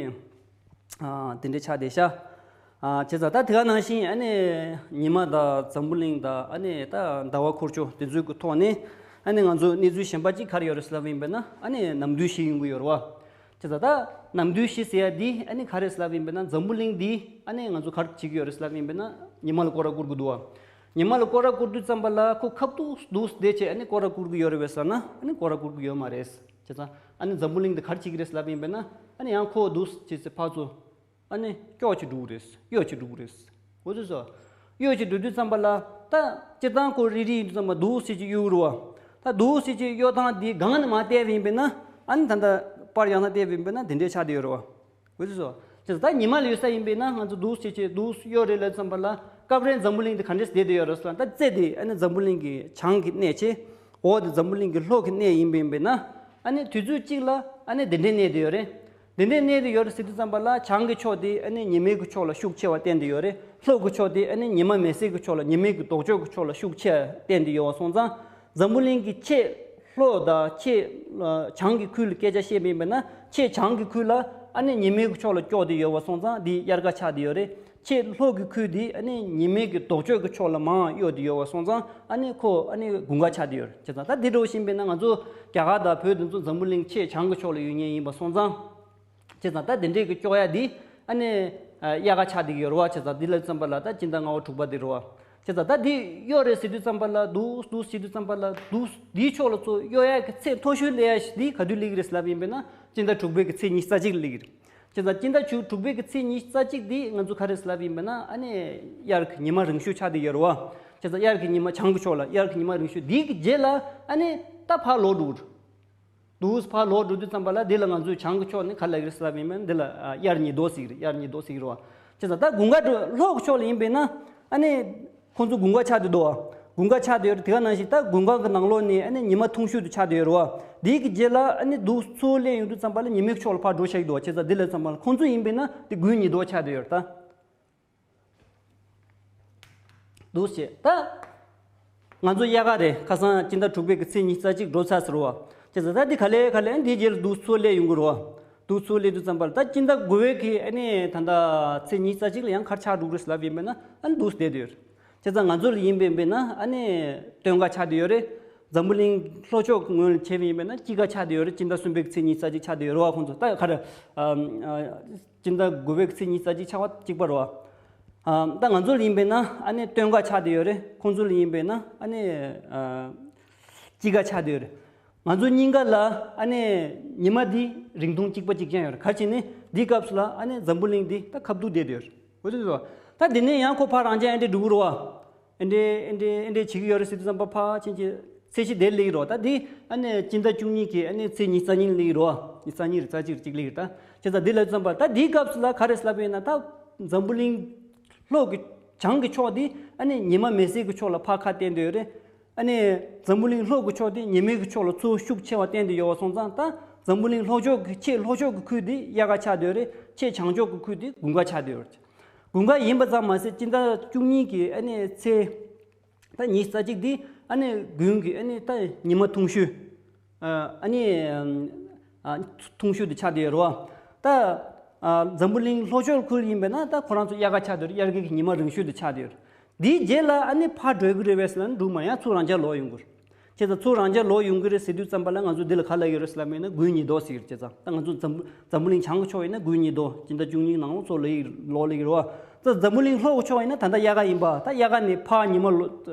ཨ་དེ་འདྲའི་ཆགས་བསྡད་ཤག་ཨ་བྱས་ཙང་ད་དེ་ག་ནང་བཞིན་ཨ་ནི་ཉི་མ་དང་འཛམ་བུ་གླིང་དང་ཨ་ནི་ད་ཟླ་བ་འཁོར་ཕྱོགས་དེ་ཚོའི་གི་ཐོག་ནས་ཨ་ནི་ང་ཚོ་གནས་ཚུལ་གཞན་པ་ཅིག་ག་རེ་ཡོད་རེད་ཟེར་ལབ་ཡིན་པས་ན། ཨ་ནི་ནམ་དུས་བཞི་ཡོང་གི་ཡོད་རེད་བ། བྱས་ཙང་ད་ནམ་དུས་བཞི་ཟེར་ཡ་འདི་ཨ་ནི་ག་རེ་ཟེར་ལབ་ཡིན་པས་ན། འཛམ་བུ་གླིང་འདི་ཨ་ནི་ང་ཚོ་ག་རེ་བྱེད་ཀྱི་ཡོད་རེད་ཟེར་ལབ་ཡིན་པས་ན། ཉི་མ་ལ་སྐོར་ར་བསྐོར་གྱི་འདུག་བ། ཉི་མ་ལ་སྐོར་ར་བསྐོར་དུས་ཙམ་པ་ལ་ཁོ་ཁ་ཐུག་འདུག་བསྡད་བྱས་ཨ་ནི་སྐོར་ར་བསྐོར་གྱི་ཡོད་རེད་པས་ཟེར་ན། ཨ་ནི་སྐོར་ར་བསྐོར་གྱི་ཡོད་མ་རེད། བྱས་ཙང་ཨ་ནི་འཛམ་བུ་གླིང་འདི་ག་རེ་བྱེད་ཀྱི་རེད་ཟེར་ལབ་ཡིན་པས་ན། ཨ་ནི་ཡང་ཁོ་འདུག་བྱས་ཚེ་ཕར་ཚུར་ཨ་ནི་ཀྱོག་བྱེད་འགྲོ་གི་རེད། གཡོ་བྱེད་འགྲོ་གི་རེད། འོ་ཚོད་སོ། གཡོ་བྱེད་འགྲོ་དུས་ཙམ་པ་ལ་ད་སྤྱིར་བཏང་ཁོ་རིལ་རིལ་ཡིན་དུས་ཙམ་པ་འདུག་བྱས་ཅིག་གཡོ་རུ་བ། ད་འདུག་བྱས་ཅིག་གཡོ་སྟངས་འདི་སྒང་ནས་མར་བལྟས་པ་ཡིན་པས་ན། ཨ་ནི་ད་ལྟ་པར་ཡང་ན་བལྟས་པ་ཡིན་པས་ན་འདི་འདྲའི་ཆགས་བསྡད་ཡོད་རེད་བ། འོ་ཚོད་སོ། བྱས་ཙང་ད་ཉི་མ་ལ་ཡོད་ས་ཡིན་པས་ན། ང་ཚོ་འདུག་བྱས་ཅིག་འདུག་གཡོ་རེད་ལབ་ཙམ་པ་ལ་སྐབས་རེ་འཛམ་བུ་གླིང་འདི་ག་འདྲས་བསྡད་བསྡད་ཡོད་རེད་ཟེར་ན། ད་རྩེ་འདི་ཨ་ནི་འཛམ་བུ་གླིང་གི་བྱང་གི་གནས་བྱས། འོག་འདི་འཛམ་བུ་གླིང་གི་ལྷོ་གི་གནས་ཡིན་པ་ཡིན་པས་ན། ཨ་ནི་དུས་ཚོད་གཅིག་ལ་ཨ་ནི་འདི་འདྲའི་གནས་བསྡད་ཡོད་རེད། འདི་འདྲའི་གནས་བསྡད་ཡོད་རེད་ཟེར་དུས་ཙམ་པ་ལ་བྱང་གི་ཕྱོགས་དེ་ཨ་ནི་ཉི་མའི་གི་ཕྱོགས་ལ་ཤུགས་ཆེ་བ་བསྟན་བསྡད་ཡོད་རེད། ལྷོ་གི་ཕྱོགས་དེ་ཨ་ནི་ཉི་མ་མེ་བསྲེགས་གི་ཕྱོགས་ལ། ཉི་མའི་གི་ལྡོག་ཕྱོགས་གི་ཕྱོགས་ལ་ཤུགས་ཆེ་བ་བསྟན་བསྡད་ཡོད་པ་སོང་ཙང་། འཛམ་བུ་གླིང་གི་ཆེས་ལྷོ་དང་ཆེས་ཨ་བྱང་གི་ཁུལ་ལ་སྐད་ཆ་བཤད་པ་ཡིན་པས་ན། ཆེས་བྱང་གི་ཁུལ་ལ་ཨ་ནི་ཉི་མའི་གི་ཕྱོགས་ལ་ཀྱོག་བསྡད་ཡོད་པ་སོང་ཙང་འདི་དབྱར་ཁ་ཆགས་བསྡད་ཡོད་རེད། ཆེས་ལྷོ་གི་ཁུལ་འདི་ཨ་ནི་ཉི་མའི་གི་ལྡོག་ཕྱོགས་ཀྱི་ཕྱོགས་ལ་མར་གཡོ་བསྡད་ཡོད་པ་སོང་ཙང་། ཨ་ནི་ཁོ་ཨ་ནི་དགུན་ཁ་ཆགས་བསྡད་ཡོད་རེད། བྱས་ཙང་ད་འདི་འདྲ་བོ་ཡིན་པས་ན་ང་ཚོ་རྒྱ་གར་དང་བོད་འདི་ཚོ་འཛམ་བུ་གླིང་ཆེས་བྱང་གི་ཕྱོགས་ལ་ཡོད་མཁན་ཡིན་པ་སོང་ཙང་། བྱས་ཙང་ད་དེ་འདྲའི་གི་ཀྱོག་ཡ་འདི་ཨ་ནི་ཨ་དབྱར་ཁ་ཆགས་བསྡད་ཀྱི་ཡོད་རེད་བ། བྱས་ཙང་འདི་ལ་ཙམ་པ་ལ་ད་སྤྱི་ཟླ་ལྔ་པ་དྲུག་པ་འདི་རེད་བ། བྱས་ཙང་ད་འདི་གཡོ་རེད་ཟེར་དུས་ཙམ་པ་ལ། འདུག་འདུག་ཟེར་དུས་ཙམ་པ་ལ། འདུག་འདིའི་ཕྱོགས་ལ་ཚུར་གཡོ་ཡ་གི་ཚད་མཐོ་ཤོས་སླེབས་ཡ་ཞིག་འདི་ག་དུས་སླེབས་ཀྱི་རེད་ལབ་ཡིན་པས་ན། སྤྱི་ཟླ་དྲུག་པའི་གི་ཚེས་ཉི་ཤུ་རྩ་གཅིག་ལ་སླེབས་ཀྱི་རེད། བྱས་ཙང་སྤྱི་ཟླ་དྲུག་པའི་གི་ཚེས་ཉི་ཤུ་རྩ་གཅིག་འདི་ང་ཚོ་ག་རེ་ལབ་ཡིན་པས་ན། ཨ་ནི་དབྱར་གི་ཉི་མ་རིང་ཤོས་ཆགས་བསྡད་ཡོད་རེད་བ། བྱས་ཙང་དབྱར་གི་ཉི་མ་བྱང་གི་ཕྱོགས་ལ་དབྱར་གི་ཉི་མ་རིང་ཤོས་འདི་གི་རྗེས་ལ་ཨ་ནི་ད་ཕར་ལོག་འགྲོ་གི་རེད། འདུག་ཕར་ལོག་འགྲོ་དུས་ཙམ་པ་ལ་འདི་ལ་ང་ཚོས་བྱང་གི་ཕྱོགས་ནས་ག་རེ་ལབ་ཀྱི་རེད་ལབ་ཡིན་པས་ན། འདི་ལ་ཨ་དབྱར་ཉི་ལྡོག་ཟེར་གྱི་རེད། དབྱར་ཉི་ལྡོག་ཟེར་གྱི་རེད་བ། བྱས་ཙང་ད་དགུན་ཁ་འགྲོ་ལྷོ་གི་ཕྱོགས་ལ་ཡིན་པས་ན། ཨ་ནི་ཁོང་ཚོ་དགུན་ཁ་ཆགས་བསྡད་འདུག་བ། དགུན་ཁ་ཆགས་བསྡད་ཡོད་རེད། དེ་ག་ནང་བཞིན་ད་དགུན་ཁ་གི་ནང་ལོགས་ནས་ཨ་ནི་ཉི་མ་ཐུང་ཤོས་དུ་ཆགས་བསྡད་ཡོད་རེད་བ། དེའི་གི་རྗེས་ལ་ཨ་ནི་འདུག་ཚུར་སླེབས་ཡོང་དུས་ཙམ་པ་ལ་ཉི་མའི་ཕྱོགས་ལ་ཕར་འགྲོ་བཞག་གི་འདུག་བ། བྱས་ཙང་འདི་ལ་ཙམ་པ་ལ་ཁོང་ཚོ་ཡིན་པས་ན་དེ་དགུན་ཉི་ལྡོག་ཆགས་བསྡད་ཡོད་རེད་ད། འདུག་བྱས་ད། ང་ཚོ་དབྱར་ཁ་རེད། ཁ་སང་སྤྱི་ཟླ་དྲུག་པའི་གི་ཚེས་ཉི་ཤུ་རྩ་གཅིག་འགྲོ་ཚར་ཟེར་བ། བྱས་ཙང་ད་འདི་ག་ལེ་ག་ལེ་འདིའི་རྗེས་ལ་འདུག་ཚུར་སླེབས་ཡོང་གི་རེད་བ། འདུག་ཚུར་སླེབས་དུས་ཙམ་པ་ལ་ད་སྤྱི་ཟླ་དགུ་པའི་གི་ཨ་ནི་ད་ལྟ་ཚེས་ཉི་ཤུ་རྩ་གཅིག་ལ་ཡང་ག་རེ་ཆགས་འགྲོ་གི་རེད་ལབ་ཡིན་པས་ན། ཨ་ནི་འདུག་བསྡད་དེ་ཡོད། བྱས་ཙང་ང་ཚོ་ལ་ཡིན་པས་པས་ན། ཨ་ནི་སྟོན་ཁ་ཆགས་བསྡད་ཡོད་རེད། འཛམ་བུ་གླིང་ལྷོ་ཕྱོགས་ཀྱི་ངོས་ལ་བྱས་པ་ཡིན་པས་ན་དཔྱིད་ཁ་ཆགས་བསྡད་ཡོད་རེད། སྤྱི་ཟླ་གསུམ་པའི་གི་ཚེས་ཉི་ཤུ་རྩ་གཅིག་ཆགས་བསྡད་ཡོད་རེད་བ། ཁོང་ཚོ་ད་ག་རེ། ཨ། སྤྱི་ཟླ་དགུ་པའི་གི་ཚེས་ཉི་ཤུ་རྩ་གཅིག་ཆགས་པ་གཅིག་པ་རེད་བ། ཨ། ད་ང་ཚོ་ལ་ཡིན་པས་ན་ཨ་ནི་སྟོན་ཁ་ཆགས་བསྡད་ཡོད་རེད། ཁོང་ཚོ་ལ་ཡིན་པས་ན་ཨ་ནི། ཨ། དཔྱིད་ཁ་ཆགས་བསྡད་ཡོད་རེད། ང་ཚོ་སྙིང་ག་ལ་ཨ་ནི་ཉི་མ་འདི་རིང་ཐུང་གཅིག་པ་གཅིག་རྐྱང་ཡོད་རེད། ག་རེ་བྱས་ནས་འདིའི་སྐབས་སུ་ལ་ཨ་ནི་འཛམ་བུ་གླིང་འདི་ད་ཁ་བསྡུ་བསྡད་ཡོད་རེད། འོ་དེ་ཚོ་ད་འདི་ནས་ཡང་ཁོ་ཕར་རང་འཇགས་ཨེ་འདྲས་འགྲོ་གི་རེད་བ། ཨེ་འདྲས་ཨེ་འདྲས་ཨེ་འདྲས་བྱེད་ཀྱི་ཡོད་རེད་ཟེར་དུས་ཙམ་པ་ཕར་ཕྱིན་ཆད་ཚེས་གཞི་དེར་སླེབས་ཀྱི་རེད་བ། ད་འདི་ཨ་ནི་སྤྱི་ཟླ་བཅུ་གཉིས་ཀྱི་ཨ་ནི་ཚེས་ཉི་ཤུ་རྩ་གཉིས་ལ་སླེབས་ཀྱི་རེད་བ། ཉི་ཤུ་རྩ་གཉིས་རེད་རྩ་གཅིག་རེད་གཅིག་སླེབས་ཀྱི་རེད། ད་བྱས་ཙང་འདི་ལ་ཙམ་པ་ད་འདིའི་སྐབས་སུ་ལ་ག་རེ་ལབ་པ་ཡིན་ན། ད་འཛམ་བུ་གླིང་ལྷོ་གི་བྱང་གི་ཕྱོགས་འདི་ཨ་ནི་ཉི་མ་མེ་བསྲེགས་ཀྱི་ཕྱོགས་ལ་ཕར་ཁ་བསྟན་བསྡད་ཡོད་རེད། ཨ་ནི་འཛམ་བུ་གླིང་ལྷོ་གི་ཕྱོགས་དེ་ཉི་མའི་གི་ཕྱོགས་ལ་ཚུར་ཤུགས་ཆེ་བ་བསྟན་ཏེ་ཡོད་པ་སོང་ཙང་། ད་འཛམ་བུ་གླིང་ལྷོ་ཕྱོགས་ཀྱི་ཆེས་ལྷོ་ཕྱོགས་ཀྱི་ཁུལ་དེ་དབྱར་ཁ་ཆགས་བསྡད་ཡོད་རེད། ཆེས་བྱང་ཕྱོགས་ཀྱི་ཁུལ་དེ་དགུན་ཁ་ཆགས་བསྡད་ཡོད་རེད། དགུན་ཁ་ཡིན་པ་ཙམ་མ་ཟད་སྤྱི་ཟླ་བཅུ་གཉིས་ཀྱི་ཨ་ནི་ཚེས་ད་ཉི་ཤུ་རྩ་གཅིག་དེ་ཨ་ནི་དགུན་གྱི་ཨ་ནི་ད་ཉི་མ་ཐུང་ཤོས། ཨ་ནི་ཨ་ཐུང་ཤོས་དེ་ཆགས་བསྡད་ཡོད་རེད་བ། ད་ཨ་འཛམ་བུ་གླིང་ལྷོ་ཕྱོགས་ཁུལ་ཡིན་པས་ན་ད་ཁོ་རང་ཚོ་དབྱར་ཁ་ཆགས་བསྡད་ཡོད་རེད། དབྱར་ཁའི་ཉི་མ་རིང་ཤོས་དེ་ཆགས་བསྡད་ཡོད་རེད། དེའི་རྗེས་ལ་ཨ་ནི་ཕར་འགྲོ་གི་རེད་པས་ཟེར་ན་འགྲོ་མ་ཡོང་། ཚུར་རང་འཇགས་ལོག་ཡོང་གི་རེད། ཡང་ཚུར་རང་འཇགས་ལོག་ཡོང་གི་རེད་ཟེར་དུས་ཙམ་པ་ལ་ང་ཚོ་འདི་ལ་ག་ལབ་ཡོད་རེད་ཟེར་ལབ་པ་ཡིན་ན་དགུན་ཉི་ལྡོག་ཟེར་གྱི་རེད། བྱས་ཙང་ད་ང་ཚོ་འཛམ་བུ་འཛམ་བུ་གླིང་བྱང་གི་ཕྱོགས་ཡིན་ན་དགུན་ཉི་ལྡོག་སྤྱི་ཟླ་བཅུ་གཉིས་ནང་ལོགས་ཚུར་ལོག་ཡི་ལོག་སླེབས་ཀྱི་རེད་བ། ད་འཛམ་བུ་གླིང་ལྷོ་གི་ཕྱོགས་ཡིན་ན་ད་ལྟ་དབྱར་ཁ་ཡིན་པ། ད་དབྱར་ཁ་ནས་ཕར་ཉི་མ་ལོ་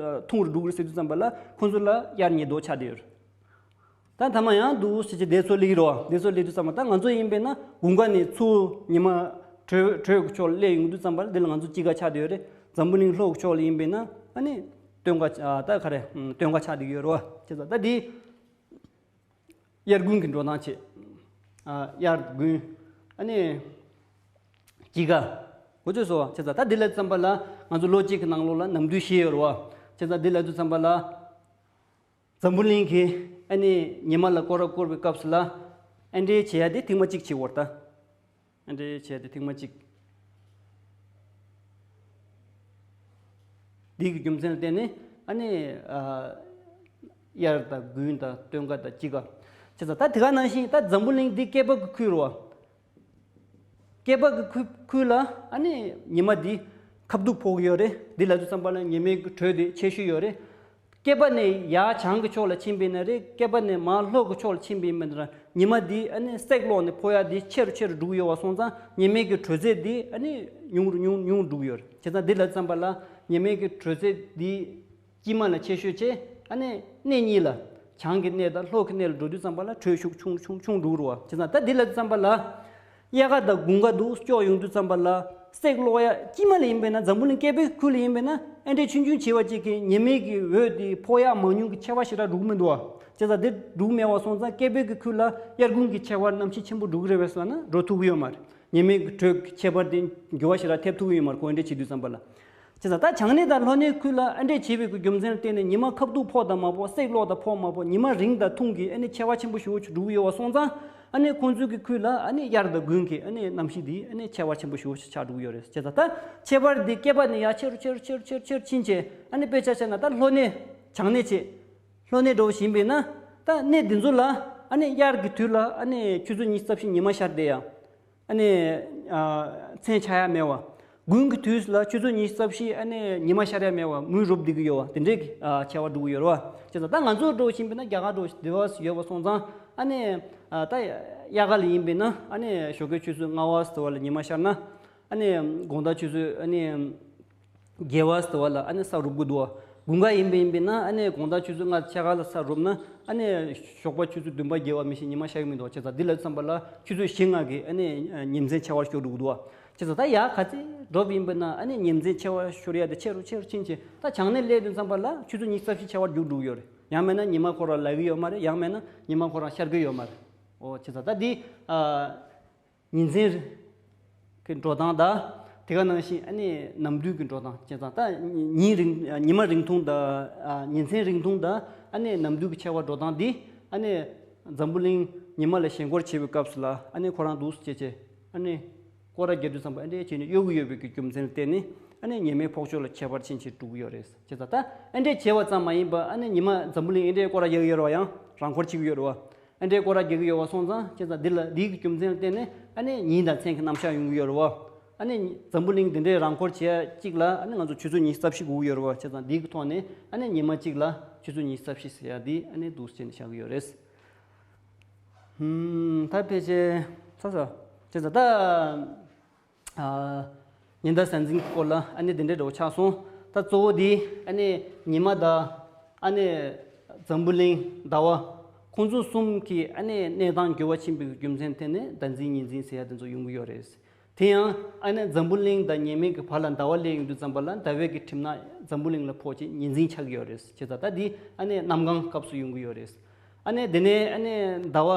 ཐུང་རུ་འགྲོ་གི་རེད་ཟེར་དུས་ཙམ་པ་ལ་ཁོང་ཚོ་ལ་དབྱར་ཉི་ལྡོག་ཆགས་བསྡད་ཡོད་རེད། ད་མཐའ་མ་ཡང་འདུག་ཟེར་གྱི་དེ་ཚོ་སླེབས་ཀྱི་རེད་བ། དེ་ཚོ་སླེབས་དུས་ཙམ་པ་ད་ང་ཚོ་ཡིན་པས་ན་དགུན་ཁ་ནས་ཚུར་ཉི་མ་དྲོས་དྲོས་ཀྱི་ཕྱོགས་ལ་སླེབས་ཡོང་དུས་ཙམ་པ་ལ་འདི་ལ་ང་ཚོ་དཔྱིད་ཁ་ཆགས་བསྡད་ཡོད་རེད། འཛམ་བུ་གླིང་ལྷོ་གི་ཕྱོགས་ལ་ཡིན་པས་ན་ཨ་ནི་སྟོན་ཁ་ཨ་ད་ག་རེ་སྟོན་ཁ་ཆགས་བསྡད་ཀྱི་ཡོད་རེད་བ། བྱས་ཙང་ད་འདི་དབྱར་དགུན་གྱི་འགྲོ་སྟངས་བྱས། ཨ་དབྱར་དགུན་ཨ་ནི་དཔྱིད་ཁ་གོ་ཚོད་སོ། བྱས་ཙང་ད་འདི་ལ་ཙམ་པ་ལ་ང་ཚོ་ལོ་གཅིག་གི་ནང་ལོགས་ལ་ནམ་དུས་བཞི་ཡོད་རེད་བ། བྱས་ཙང་འདི་ལ་ཚོ་ཙམ་པ་ལ། འཛམ་བུ་གླིང་གི་ཨ་ནི་ཉི་མ་ལ་སྐོར་ར་བསྐོར་བའི་སྐབས་སུ་ལ་ཨ་འདྲའི་བྱེད་ཡ་དེ་ཐེངས་མ་གཅིག་བྱེད་དགོས་རེད་ད། ཨ་འདྲའི་བྱེད་ཡ་དེ་ཐེངས་མ་གཅིག་འདི་གི་རྒྱུ་མཚན་ལ་བརྟེན་ནས་ཨ་ནི་ཨ་དབྱར་དང་དགུན་དང་སྟོན་ཁ་དང་དཔྱིད་ཁ། བྱས་ཙང་ད་དེ་ག་ནང་བཞིན་ད་འཛམ་བུ་གླིང་འདི་སྐྱེས་པ་གི་ཁུལ་རེད་བ། སྐྱེས་པ་གི་ཁུལ་ཁུལ་ལ་ཨ་ནི་ཉི་མ་འདི་ཁ་བསྡུ་ཕོག་གི་ཡོད་རེད། འདི་ལ་དུས་ཙམ་པ་ལ་ཉི་མའི་གི་དྲོད་དེ་ཆེ་ཤོས་ཡོད་རེད། སྐྱེས་པ་ནས་ཡར་བྱང་གི་ཕྱོགས་ལ་ཕྱིན་པ་ཡིན་ན་རེད། སྐྱེས་པ་ནས་མར་ལྷོ་གི་ཕྱོགས་ལ་ཕྱིན་པ་ཡིན་ན་རེད། ཉི་མ་འདི་ཨ་ནི་བསྲེགས་ལོག་ནས་ཕོག་ཡ་འདི་ཆེ་རུ་ཆེ་རུ་འགྲོ་གི་ཡོད་པ་སོང་ཙང་ཉི་མའི་གི་དྲོད་ཚད་འདི་ཨ་ནི་ཉུང་རུ་ཉུང་ཉུང་རུ་འགྲོ་གི་ཡོད་རེད། བྱས་ཙང་འདི་ལ་དུས་ཙམ་པ་ལ་ཉི་མའི་གི་དྲོད་ཚད་འདི་དཀྱིལ་མ་ལ་ཆེ་ཤོས་བྱས། ཨ་ནི་གནས་གཉིས་ལ་བྱང་གི་གནས་དང་ལྷོ་གི་གནས་ལ་འགྲོ་དུས་ཙམ་པ་ལ་དྲོད་ཤུགས་ཆུང་ཆུང་ཆུང་འགྲོ་གི་རེད་བ། བྱས་ཙང་ད་འདི་ལ་དུས་ཙམ་པ་ལ། དབྱར་ཁ་དང་དགུན་ཁ་འདུག་སྐྱོག་ཡོང་དུས་ཙམ་པ་ལ་བསྲེགས་ལོག་ཡ་དཀྱིལ་མ་ལ་ཡིན་པས་ན། འཛམ་བུ་གླིང་སྐྱེས་པའི་ཁུལ་ལ་ཡིན་པས་ན་ཨེ་འདྲའི་ཆུང་ཆུང་བྱེ་བ་གཅིག་གིས་ཉི་མའི་གི་འོད་དེ་ཕོག་ཡ་མང་ཉུང་གི་ཁྱད་པར་ཞེ་དྲག་འགྲོ་གི་མི་འདུག་བ། བྱས་ཙང་དེ་འགྲོ་གི་མེད་པ་སོང་ཙང་སྐྱེས་པའི་གི་ཁུལ་ལ་དབྱར་དགུན་གྱི་ཁྱད་པར་གནམ་གཤིས་ཆེན་པོ་འགྲོ་གི་རེད་པས་ཟེར་ན་འགྲོ་ཐུབ་ཀྱི་ཡོད་མ་རེད། ཉི་མའི་གི་དྲོད་ཀྱི་ཁྱད་པར་དེ་འགྱུར་བ་ཞེ་དྲག་ཐེབས་ཐུབ་ཀྱི་ཡོད་མ་རེད། ཁོ་ཨེ་འདྲའི་བྱེད་དུས་ཙམ་པ་ལ། བྱས་ཙང་ད་བྱང་གནས་དང་ལྷོ་གནས་ཁུལ་ལ་ཨེ་འདྲའི་བྱེད་པའི་གི་རྒྱུ་མཚན་ལ་བརྟེན་ནས་ཉི་མ་ཁ་བསྡུ་ཕོག་དང་མ་ཕོག་བསྲེགས་ལོག་དང་ཕོག་མ་ཕོག་ཉི་མ་རིང་དང་ཐུང་གི་ཨ་ནི་ཁྱད་པར་ཆེན་པོ་ཞེ་པོ་ཅིག་འགྲོ་གི་ཡོད་པ་སོང་ཙང་། ཨ་ནི་ཁོང་ཚོའི་གི་ཁུལ་ལ་ཨ་ནི་དབྱར་དང་དགུན་གྱི་ཨ་ནི་གནམ་གཤིས་འདི་ཨ་ནི་ཁྱད་པར་ཆེན་པོ་ཞེ་པོ་ཅིག་ཆགས་འགྲོ་གི་ཡོད་རེད། བྱས་ཙང་ད་ཁྱད་པར་འདི་སྐྱེས་པ་ནས་ཡར་ཆེ་རུ་ཆེ་རུ་ཆེ་རུ་ཆེ་རུ་ཕྱིན་བྱས། ཨ་ནི་དཔེ་ཆ་བཞག་ན་ད་ལྷོ་གནས་བྱང་གནས་བྱས། ལྷོ་གནས་འགྲོ་བཞིན་པས་ན་ད་གནས་འདི་ཚོ་ལ་ཨ་ནི་དབྱར་གྱི་དུས་ལ་ཨ་ནི་ཆུ་ཚོད་ཉི་ཤུ་རྩ་བཞི་ཉི་མ་ཤར་བསྡད་ཡ། ཨ་ནི་ཨ་མཚན་ཆགས་ཡ་མེད་པ། དགུན་གྱི་དུས་ལ་ཆུ་ཚོད་ཉི་ཤུ་རྩ་བཞི་ཨ་ནི་ཉི་མ་ཤར་ཡ་མེད་པ་མུན་རུབ་བསྡད་ཀྱི་ཡོད་པ་དེ་འདྲའི་གི་ཨ་ཆེ་བ་འགྲོ་གི་ཡོད་རེད་བ། བྱས་ཙང་ད་ང་ཚོ་འགྲོ་བཞིན་པས་ན་རྒྱ་གར་འགྲོ་བདེ་བ་ཡོད་པ་སོང་ཙང་ཨ་ནི་ཨ་ད་དབྱར་ཁ་ལ་ཡིན་པས་ན་ཨ་ནི་ཞོགས་ཀའི་ཆུ་ཚོད་ལྔ་པ་ཟེར་བ་ལ་ཉི་མ་ཤར་ན། ཨ་ནི་དགོང་དག་ཆུ་ཚོད་ཨ་ནི་བརྒྱད་པ་ཟེར་བ་ལ་ཨ་ནི་ས་རུབ་ཀྱི་འདུག་བ། དགུན་ཁ་ཡིན་པ་ཡིན་པས་ན་ཨ་ནི་དགོང་དག་ཆུ་ཚོད་ལྔ་ཕྱེད་ཀ་ལ་ས་རུབ་ན་ཨ་ནི་ཞོགས་པ་ཆུ་ཚོད་བདུན་པ་བརྒྱད་པ་མི་ཤེས་ཉི་མ་ཤར་གྱི་མི་འདུག། བྱས་ཙང་འདི་ལ་བསམ་པ་ལ་ཆུ་ཚོད་བཞི་ལྔ་གི་ཨ་ནི་ཉིན་མཚན་ཆེ་བ་ཤོར་འགྲོ་གི་འདུག་བ། བྱས་ཙང་ད་ཡར་ག་ཚོད་འགྲོ་བ་ཡིན་པས་ན་ཨ་ནི་ཉིན་མཚན་ཆེ་བ་ཤོར་ཡ་དེ་ཆེ་རུ་ཆེ་རུ་ཕྱིན་ཆད་ད་བྱང་གནས་སླེབས་དུས་ཙམ་པ་ལ་ཆུ་ཚོད་ཉི་ཤུ་རྩ་བཞི་ཆེ་བ་རྒྱུག་འགྲོ་གི་ཡོད་རེད། ཡང་མིན་ན་ཉི་མ་ཁོ་རང་ལེགས་ཀྱི་ཡོད་མ་རེད། ཡང་མིན་ན་ཉི་མ་ཁོ་རང་ཤར་གྱི་ཡོད་མ་རེད། འོ་བྱས་ཙང་ད་འདི་ཨ། ཉིན་མཚན་གྱི་འགྲོ་སྟངས་དང་། དེ་ག་ནང་བཞིན་ཨ་ནི་ནམ་དུས་ཀྱི་འགྲོ་སྟངས་བྱས་ཙང་ད་ཉིན་རིང་ཉི་མ་རིང་ཐུང་དང་ཉིན་མཚན་རིང་ཐུང་དང་ཨ་ནི་ནམ་དུས་ཀྱི་ཆེ་བ་འགྲོ་སྟངས་འདི་ཨ་ནི་འཛམ་བུ་གླིང་ཉི་མ་ལ་ཞེན་སྐོར་བྱེད་པའི་སྐབས་སུ་ལ་ཨ་ནི་ཁོ་རང་འདུག་སེ་བྱས་བྱས་ཨ་ནི་སྐོར་ར་རྒྱག་དུས་ཙམ་པ་ཨ་འདྲས་བྱས་ནས་གཡོལ་གྱི་ཡོད་པའི་གི་རྒྱུ་མཚན་ལ་བརྟེན་ནས་ཨ་ནི་ཉི་མའི་ཕོག་ཕྱོགས་ལ་ཁྱད་པར་ཕྱིན་ཕྱིན་འགྲོ་གི་ཡོད་རེད། བྱས་ཙང་ད་ཨ་འདྲས་བྱས་པ་ཙམ་མ་ཡིན་པ་ཨ་ནི་ཉི་མ་འཛམ་བུ་གླིང་ཨ་འདྲས་སྐོར་ར་རྒྱག་གི་ཡོད་རེད་བ། ཡང་རང་འཁོར་བྱེད་ཀྱི་ཡོད་རེད་བ། ཨ་འདྲའི་སྐོར་ར་རྒྱག་གི་ཡོད་པ་སོང་ཙང་བྱས་ཙང་འདི་ལ་འདིའི་གི་རྒྱུ་མཚན་ལ་བརྟེན་ནས་ཨ་ནི་ཉིན་དང་མཚན་གྱི་རྣམ་གཞག་ཡོང་གི་ཡོད་རེད་བ། ཨ་ནི་འཛམ་བུ་གླིང་འདི་འདྲའི་རང་འཁོར་བྱེད་ཡ་གཅིག་ལ་ཨ་ནི་ང་ཚོ་ཆུ་ཚོད་ཉི་ཤུ་རྩ་བཞི་དགོས་ཀྱི་ཡོད་རེད་བ། བྱས་ཙང་འདིའི་གི་ཐོག་ནས་ཨ་ནི་ཉི་མ་གཅིག་ལ་ཆུ་ཚོད་ཉི་ཤུ་རྩ་བཞི་ཟེར་ཡ་འདི་ཨ་ནི་འདུག་སེ་བྱས་ནས་བཞག་གི་ཡོད་རེད། ཧུམ། ད་ཕལ་ཆེར་ཚར་སོང་། བྱས་ཙང་ད། ཉི་ཟླ་གཟའ་འཛིན་གྱི་སྐོར་ལ་ཨ་ནི་དེ་འདྲའི་འདྲ་བོ་ཆགས་སོང་། ད་གཙོ་བོ་དེ་ཨ་ནི་ཉི་མ་དང་ཨ་ནི་འཛམ་བུ་གླིང་ཟླ་བ་ ཁོང་ཚོ་གསུམ་གྱི་ཨ་ནི་གནས་སྟངས་འགྱུར་བ་ཕྱིན་པའི་རྒྱུ་མཚན་ཐད་ནས་ཟླ་འཛིན་ཉི་འཛིན་ཟེར་ཡ་དེ་ཚོ་ཡོང་གི་ཡོད་རེད། དེ་ཡང་ཨ་ནི་འཛམ་བུ་གླིང་དང་ཉི་མའི་གི་བར་ལ་ཟླ་བ་སླེབས་ཡོང་དུས་ཙམ་པ་ལ་ཟླ་བའི་གི་གྲིབ་ནག་འཛམ་བུ་གླིང་ལ་ཕོག་བྱས་ཉི་འཛིན་ཆགས་ཀྱི་ཡོད་རེད། བྱས་ཙང་ད་འདི་ཨ་ནི་གནམ་གང་སྐབས་སུ་ཡོང་གི་ཡོད་རེད། ཨ་ནི་དེ་ནས་ཨ་ནི་ཟླ་བ་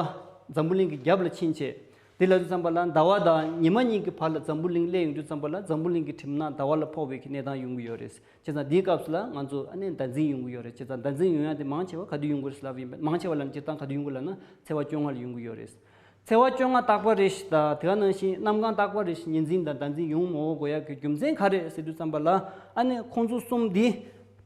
འཛམ་བུ་གླིང་གི་རྒྱབ་ལ་ཕྱིན་བྱས། དེ་ལབ་དུས་ཙམ་པ་ལ་ཟླ་བ་དང་ཉི་མ་གཉིས་ཀྱི་བར་ལ་འཛམ་བུ་གླིང་སླེབས་ཡོང་དུས་ཙམ་པ་ལ་འཛམ་བུ་གླིང་གི་གྲིབ་ནག་ཟླ་བ་ལ་ཕོག་པའི་གི་གནས་སྟངས་ཡོང་གི་ཡོད་རེད། བྱས་ཙང་འདིའི་སྐབས་སུ་ལ་ང་ཚོ་ཨ་ནི་ཟླ་འཛིན་ཡོང་གི་ཡོད་རེད། བྱས་ཙང་ཟླ་འཛིན་ཡོང་ཡ་དེ་མང་ཆེ་བ་ག་དུས་ཡོང་གི་རེད་ལབ་ཡིན་པ། མང་ཆེ་བ་ལ་སྤྱིར་བཏང་ག་དུས་ཡོང་གི་ལབ་ན་ཚེས་པ་བཅོ་ལྔ་ལ་ཡོང་གི་ཡོད་རེད། ཚེས་པ་བཅོ་ལྔ་རྟག་པར་རེ་བཞིན་དང་དེ་ག་ནང་བཞིན་གནམ་གང་རྟག་པར་རེ་བཞིན་ཉི་འཛིན་དང་ཟླ་འཛིན་ཡོང་མ་དགོས་ཡ་གི་རྒྱུ་མཚན་ག་རེ་ཟེར་དུས་ཙམ་པ་ལ། ཨ་ནི་ཁོང་ཚོ་གསུམ་འདི་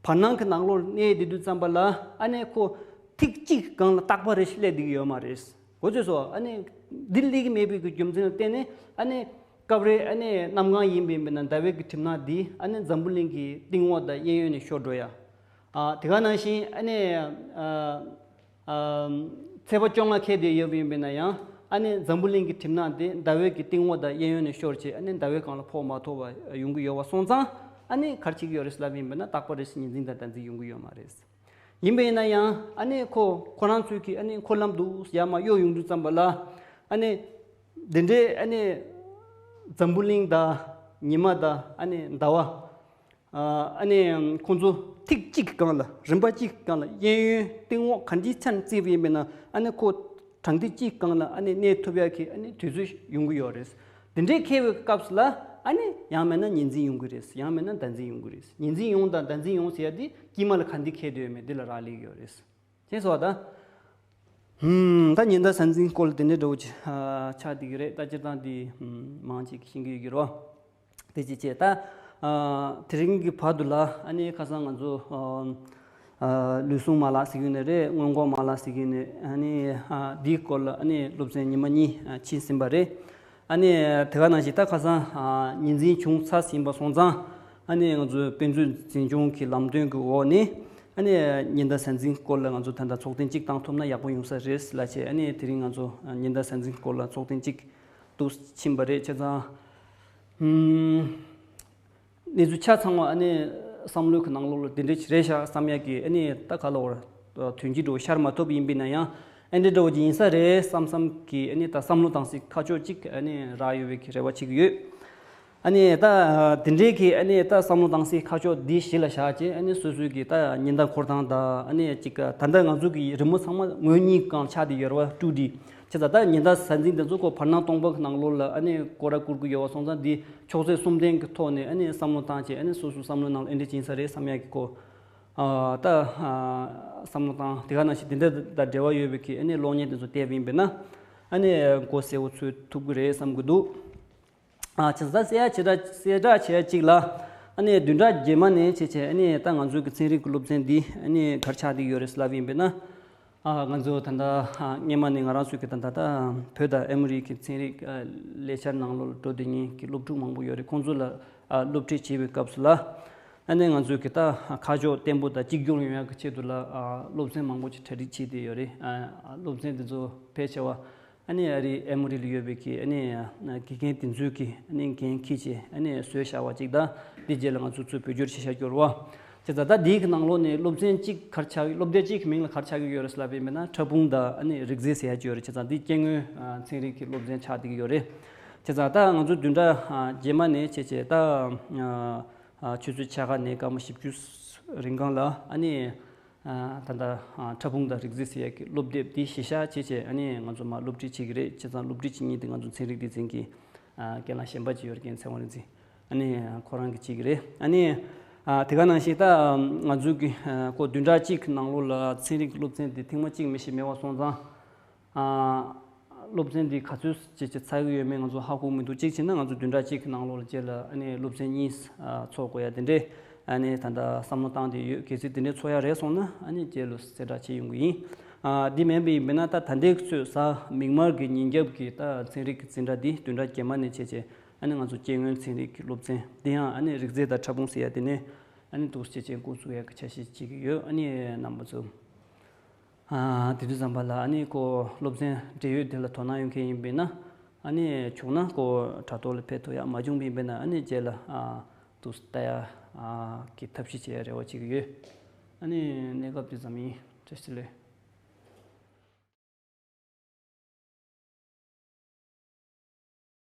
བར་སྣང་གི་ནང་ལོགས་གནས་བསྡད་དུས་ཙམ་པ་ལ་ཨ་ནི་ཁོ་ཐིག་གཅིག་སྒང་ལ་རྟག་པར་རེ་བཞིན་སླེབས་བསྡད་ཀྱི་ཡོད་མ་རེད། གོ་ཚོད་སོ། ཨ་ནི་འདི་སླེབས་ཀྱི་མེད་པའི་གི་རྒྱུ་མཚན་ལ་བརྟེན་ནས་ཨ་ནི་སྐབས་རེ་ཨ་ནི་གནམ་གང་ཡིན་པའི་མིན་ན་ཟླ་བའི་གི་གྲིབ་ནག་འདི་ཨ་ནི་འཛམ་བུ་གླིང་གི་སྟེང་འོག་དང་གཡས་གཡོན་ནས་ཤོར་འགྲོ་ཡ། ཨ་དེ་ག་ནང་བཞིན་ཨ་ནི་ཨ་ཨ་ཚེས་པ་བཅོ་ལྔ་འཁེལ་བསྡད་ཡོད་པ་ཡིན་པས་ན་ཡང་ཨ་ནི་འཛམ་བུ་གླིང་གི་གྲིབ་ནག་དེ་ཟླ་བའི་གི་སྟེང་འོག་དང་གཡས་གཡོན་ནས་ཤོར་བྱས་ཨ་ནི་ཟླ་བའི་སྒང་ལ་ཕོག་མ་ཐུབ་པ་ཡོང་གི་ཡོད་པ་སོང་ཙང་ཨ་ནི་ག་རེ་བྱེད་ཀྱི་ཡོད་རེད་ལབ་ཡིན་པས་ན་རྟག་པར་རེ་བཞིན་ཉི་འཛིན་དང་ཟླ་འཛིན་ཡོང་གི་ཡོད་མ་རེད། ཡིན་པས་ན་ཡང་ཨ་ནི་ཁོ་ཁོ་རང་ཚོས་ཀྱི་ཨ་ནི་འཁོར་ལམ་འདུག་ཡར་མར་གཡོ་ཡོང་དུས་ཙམ་པ་ལ་ཨ་ནི་འདི་འདྲའི་ཨ་ནི་འཛམ་བུ་གླིང་དང་ཉི་མ་དང་ཨ་ནི་ཟླ་བ་ཨ་ནི་ཁོང་ཚོ་ཐིག་གཅིག་གི་སྒང་ལ་རིམ་པ་གཅིག་གི་སྒང་ལ་གཡས་གཡོན་སྟེང་འོག་ག་འདྲའི་ཆ་ནས་བརྩིས་པ་ཡིན་པས་ན་ཨ་ནི་ཁོ་གྲངས་ཐིག་གཅིག་གི་སྒང་ལ་ཨ་ནི་གནས་ཐུབ་ཡག་གི་ཨ་ནི་དུས་ཚོད་ཡོང་གི་ཡོད་རེད། དེ་འདྲའི་འཁེལ་བའི་སྐབས་སུ་ལ་ཨ་ནི་ཡང་མིན་ན་ཉི་འཛིན་ཡོང་གི་རེད། ཡང་མིན་ན་ཟླ་འཛིན་ཡོང་གི་རེད། ཉི་འཛིན་ཡོང་དང་ཟླ་འཛིན་ཡོང་ཟེར་ཡ་དེ་དཀྱིལ་མ་ལ་ག་འདི་འཁེལ་བསྡད་ཡོད་མེད་འདི་ལ་རག་ལས་ཀྱི་ཡོད་རེད། ཤེས་སོང་ད། ཧུམ། ད་ཉི་ཟླ་གཟའ་འཛིན་སྐོར་ལ་དེ་འདྲའི་འདྲ་བོ་ཅིག་ཨ་ཆགས་བསྡད་ཀྱི་རེད། ད་སྤྱིར་བཏང་དེ་ཧུམ་མང་ཅིག་ཤེས་ཀྱི་ཡོད་ཀྱི་རེད། དེ་ཅིག་བྱས་ད། ཨ་དེ་རིང་གི་བར་དུ་ལ་ཨ་ནི་ཁ་སང་ང་ཚོ་ཨ་ཨ་ལུས་ཟུངས་མ་ལག་ཟེར་གྱི་ནི་རེད། སྔོན་འགོག་མ་ལག་ཟེར་གྱི་ནི་ཨ་ནི་ཨ་འདིའི་སྐོར་ལ་ཨ་ནི་སློབ་ཚན་ཉི་མ་གཉིས་ཨ་ཕྱིན་ཟིན་པ་རེད། ཨ་ནི་དེ་ག་ནང་བཞིན་ད་ཁ་སང་ཨ་ཉི་འཛིན་བྱུང་ཚར་ཟིན་པ་སོང་ཙང་ཨ་ནི་ང་ཚོའི་དཔེ་མཛོད་འཛིན་སྐྱོང་གི་ལམ་སྟོན་གྱི་འོག་ནས་ཨ་ནི་ཉི་ཟླ་གཟའ་འཛིན་སྐོར་ལ་ང་ཚོ་ད་ལྟ་ཚོགས་ཐེངས་གཅིག་བཏང་ཐུབ་ན་ཡག་པོ་ཡོང་ས་རེད་ལབ་བྱས། ཨ་ནི་དེ་རིང་ང་ཚོ་ཉི་ཟླ་གཟའ་འཛིན་སྐོར་ལ་ཚོགས་ཐེངས་གཅིག་ཏུ་ཕྱིན་པ་རེད། བྱས་ཙང་ཧུམ། གནས་ཚུལ་ཆ་ཚང་བ་ཨ་ནི་བསམ་བློའི་གི་ནང་ལོགས་ལ་དེ་འདྲ་ཞིག་རེད་ཤག་བསམ་ཡག་གི་ཨ་ནི་ད་ག་ལ་བར་དོན་གྱི་འགྲོ་ཤར་མ་ཐུབ་ཡིན་པས་ན་ཡང་ཨ་འདྲ་འདྲ་བོ་ཅིག་ཡིན་ས་རེད་བསམ་བསམ་གི་ཨ་ནི་ད་བསམ་བློ་བཏང་སའི་ཁ་ཕྱོགས་གཅིག་ཨ་ནི་རག་ཡོད་པའི་གི་རེ་བ་བྱེད་ཀྱི་ཡོད། ཨ་ནི་ད་དེ་འདྲའི་གི་ཨ་ནི་ད་བསམ་བློ་བཏང་སའི་ཁ་ཕྱོགས་འདི་གཞི་ལ་བཞག་བྱས་ཨ་ནི་སོ་སོའི་གི་ད་ཉི་ཟླ་འཁོར་སྟངས་དང་ཨ་ནི་གཅིག་ད་ལྟ་ང་ཚོ་གི་རི་མོ་ཚང་མ་ངོས་གཉིས་སྒང་ཆགས་བསྡད་ཡོད་རེད་བ། ཀྲུའུ་ཀྲི། བྱས་ཙང་ད་ཉི་ཟླ་གཟའ་འཛིན་དེ་ཚོ་ཁོ་བར་སྣང་སྟོང་པ་གི་ནང་ལོགས་ལ་ཨ་ནི་སྐོར་ར་བསྐོར་གི་ཡོད་པ་སོང་ཙང་འདི་ཕྱོགས་ཚད་གསུམ་ལྡན་གྱི་ཐོག་ནས་ཨ་ནི་བསམ་བློ་བཏང་བྱས་ཨ་ནི་སོ་སོའི་བསམ་བློའི་ནང་ལ་ཨེ་འདྲ་ཅིག་ཡིན་ས་རེད་བསམ་ཡག་གི་ཁོ་ཨ་ད་ཨ་བསམ་བློ་བཏང་། དེ་ག་ནང་བཞིན་དེ་འདྲ་དང་འབྲེལ་བ་ཡོད་པའི་གི་ཨ་ནི་གློག་བརྙན་དེ་ཚོ་བལྟས་པ་ཡིན་པས་ན་ཨ་ནི་མགོ་གསལ་བོ་ཚོས་ཐུབ་ཀྱི་རེད་བསམ་གྱི་འདུག་ཨ་བྱས་ཙང་གསལ་ཡག་བྱེ་བྲག་གསལ་བསྒྲགས་བྱེད་ཡག་གཅིག་ལ་ཨ་ནི་བདུན་ཕྲག་རྗེས་མ་ནས་བྱས་བྱས་ཨ་ནི་ད་ང་ཚོའི་གི་ཚན་རིག་གི་སློབ་ཚན་འདི་ཨ་ནི་ག་རེ་ཆགས་བསྡད་ཡོད་རེད་ལབ་ཡིན་པས་ན། ཨ་ང་ཚོ་ད་ལྟ་ཨ་སྔོན་མ་ནས་ང་རང་ཚོའི་གི་ད་ལྟ་ད་བོད་དང་ཨེ་མོ་རི་གི་ཚན་རིག་ཨ་ལས་འཆར་ནང་ལོགས་ལ་འགྲོ་བསྡད་མཁན་གྱི་སློབ་ཕྲུག་མང་པོ་ཡོད་རེད། ཁོང་ཚོ་ལ་ཨ་སློབ་ཁྲིད་བྱེད་པའི་སྐབས་སུ་ལ་ཨ་ནི་ང་ཚོའི་གི་ད་ཁ་ཕྱོགས་བརྟན་པོ་དང་གཅིག་གྱུར་ཡོང་ཡག་གི་ཆེད་དུ་ལ་ཨ་སློབ་ཚན་མང་པོ་ཅིག་གྲ་སྒྲིག་བྱས་བསྡད་ཡོད་རེད། ཨ་སློབ་ཚན་དེ་ཚོ་ཕལ་ཆེ་བ་ཨ་ནི་ཨ་རི་ཨེ་མོ་རི་ལ་ཡོད་པའི་གི་ཨ་ནི་དགེ་རྒན་དེ་ཚོས་གི་ཨ་ནི་འགན་འཁྱེར་བྱས་ཨ་ནི་བཟོས་བཞག་པ་ཅིག་དང་། དེ་རྗེས་ལ་ང་ཚོས་ཚུར་བེད་སྤྱོད་བྱས་བཞག་རྒྱུ་རེད་བ། བྱས་ཙང་ད་འདིའི་གི་ནང་ལོགས་ནས་སློབ་ཚན་གཅིག་ག་རེ་ཆགས་ཀྱི། སློབ་དེབ་གཅིག་གི་མིང་ལ་ག་རེ་ཆགས་ཀྱི་ཡོད་རེད་ལབ་པ་ཡིན་ན་ཕྲ་ཕུང་དང་ཨ་ནི་རིགས་རྫས་ཟེར་ཡ་ཅིག་ཡོད་རེད། བྱས་ཙང་འདི་སྐྱེ་དངོས་ཨ་ཚན་རིག་གི་སློབ་ཚན་ཆགས་བསྡད་ཀྱི་ཡོད་རེད། བྱས་ཙང་ད་ང་ཚོ་བདུན་ཕྲག་ཨ་རྗེས་མ་ནས་བྱས་བྱས་ད་ཨ་ཨ་ཆུ་ཚོད་ཕྱེད་ཀ་ནས་སྐར་མ་བཞི་བཅུ་རིང་གང་ལ་ཨ་ནི་ཨ་ད་ལྟ་ཨ་ཕྲ་ཕུང་དང་རིགས་རྫས་ཟེར་ཡ་གི་སློབ་དེབ་འདི་གཞི་བཞག་བྱས་བྱས་ཨ་ནི་ང་ཚོ་མར་སློབ་ཁྲིད་བྱེད་ཀྱི་རེད། བྱས་ཙང་སློབ་ཁྲིད་བྱེད་མཁན་དེ་ང་ཚོ་ཚན་རིག་སྡེ་ཚན་གྱི་ཨ་རྒན་ལགས་གཞན་པ་ཅིག་ཡོད་རེད། རྒན་ཚེ་དབང་རིག་འཛིན། ཨ་ནི་ཁོ་རང་གི་གཅིག་རེད། ཨ་ནི་ཨ་དེ་ག་ནང་བཞིན་ད་ང་ཚོའི་གི་ཨ་ཁོ་བདུན་ཕྲག་གཅིག་གི་ནང་ལོགས་ལ་ཚན་རིག་གི་སློབ་ཚན་དེ་ཐེངས་མ་གཅིག་མི་ཤེས་མེད་པ་སོང་ཙང་། ཨ་སློབ་ཚན་དེ་ག་ཚོད་ཅིག་ཅིག་ཚར་གི་ཡོད་མེད་ང་ཚོ་ཧ་གོ་མི་འདུག་གཅིག་བྱས་ན་ང་ཚོ་བདུན་ཕྲག་གཅིག་གི་ནང་ལོགས་ལ་རྗེས་ལ་ཨ་ནི་སློབ་ཚན་གཉིས་ཨ་ཚོགས་དགོས་ཡ་དེ་འདྲས་ཨ་ནི་ད་ལྟ་བསམ་བློ་བཏང་བསྡད་ཡོད། གལ་སྲིད་དེ་འདྲས་ཚོགས་ཡ་རེད་སོང་ན་ཨ་ནི་རྗེས་ལ་གསལ་བསྒྲགས་བྱེད་ཡོང་གི་ཡིན། ཨ་འདི་མིན་པ་ཡིན་པས་ན་ད་ད་ལྟའི་ཚོད་གཟའ་མིག་དམར་གྱི་ཉིན་རྒྱབ་ཀྱི་ད་ཚན་རིག་གི་འཛིན་གྲྭ་འདི་བདུན་ཕྲག་རྗེས་མ་ནས་བྱས་བྱས། ཨ་ནི་ང་ཚོ་སྐྱེ་དངོས་ཚན་རིག་གི་སློབ་ཚན་འདི་ཡང་ཨ་ནི་རིགས་རྫས་དང་ཕྲ་ཕུང་ཟེར་ཡ་དེ་ནས་ཨ་ནི་འདུག་སེ་བྱས་བྱས་འགོ་ཚུགས་ཡ་གི་འཆར་གཞི་བྱེད་ཀྱི་ཡོད། ཨ་ནི་རྣམ་པ་ཚོ་ཨ་དེ་དུས་ཙམ་པ་ལ་ཨ་ནི་ཁོ་སློབ་ཚན་འབྲེལ་ཡོད་དེ་ལ་དོ་སྣང་ཡོད་མཁན་ཡིན་པས་ན་ཨ་ནི་བྱུང་ན་ཁོ་དྲ་ཐོག་ལ་ཕེབས་ཐུབ་ཡ། མ་བྱུང་བ་ཡིན་པས་ན་ཨ་ནི་རྗེས་ལ་ཨ་འདུག་སེ་ལྟ་ཡ་ཨ་གི་ཐབས་ཤེས་བྱེད་ཡ་རེ་བ་བྱེད་ཀྱི་ཡོད། ཨ་ནི་གནས་སྐབས་དེ་ཙམ་ཡིན། བཀྲ་ཤིས་བདེ་ལེགས།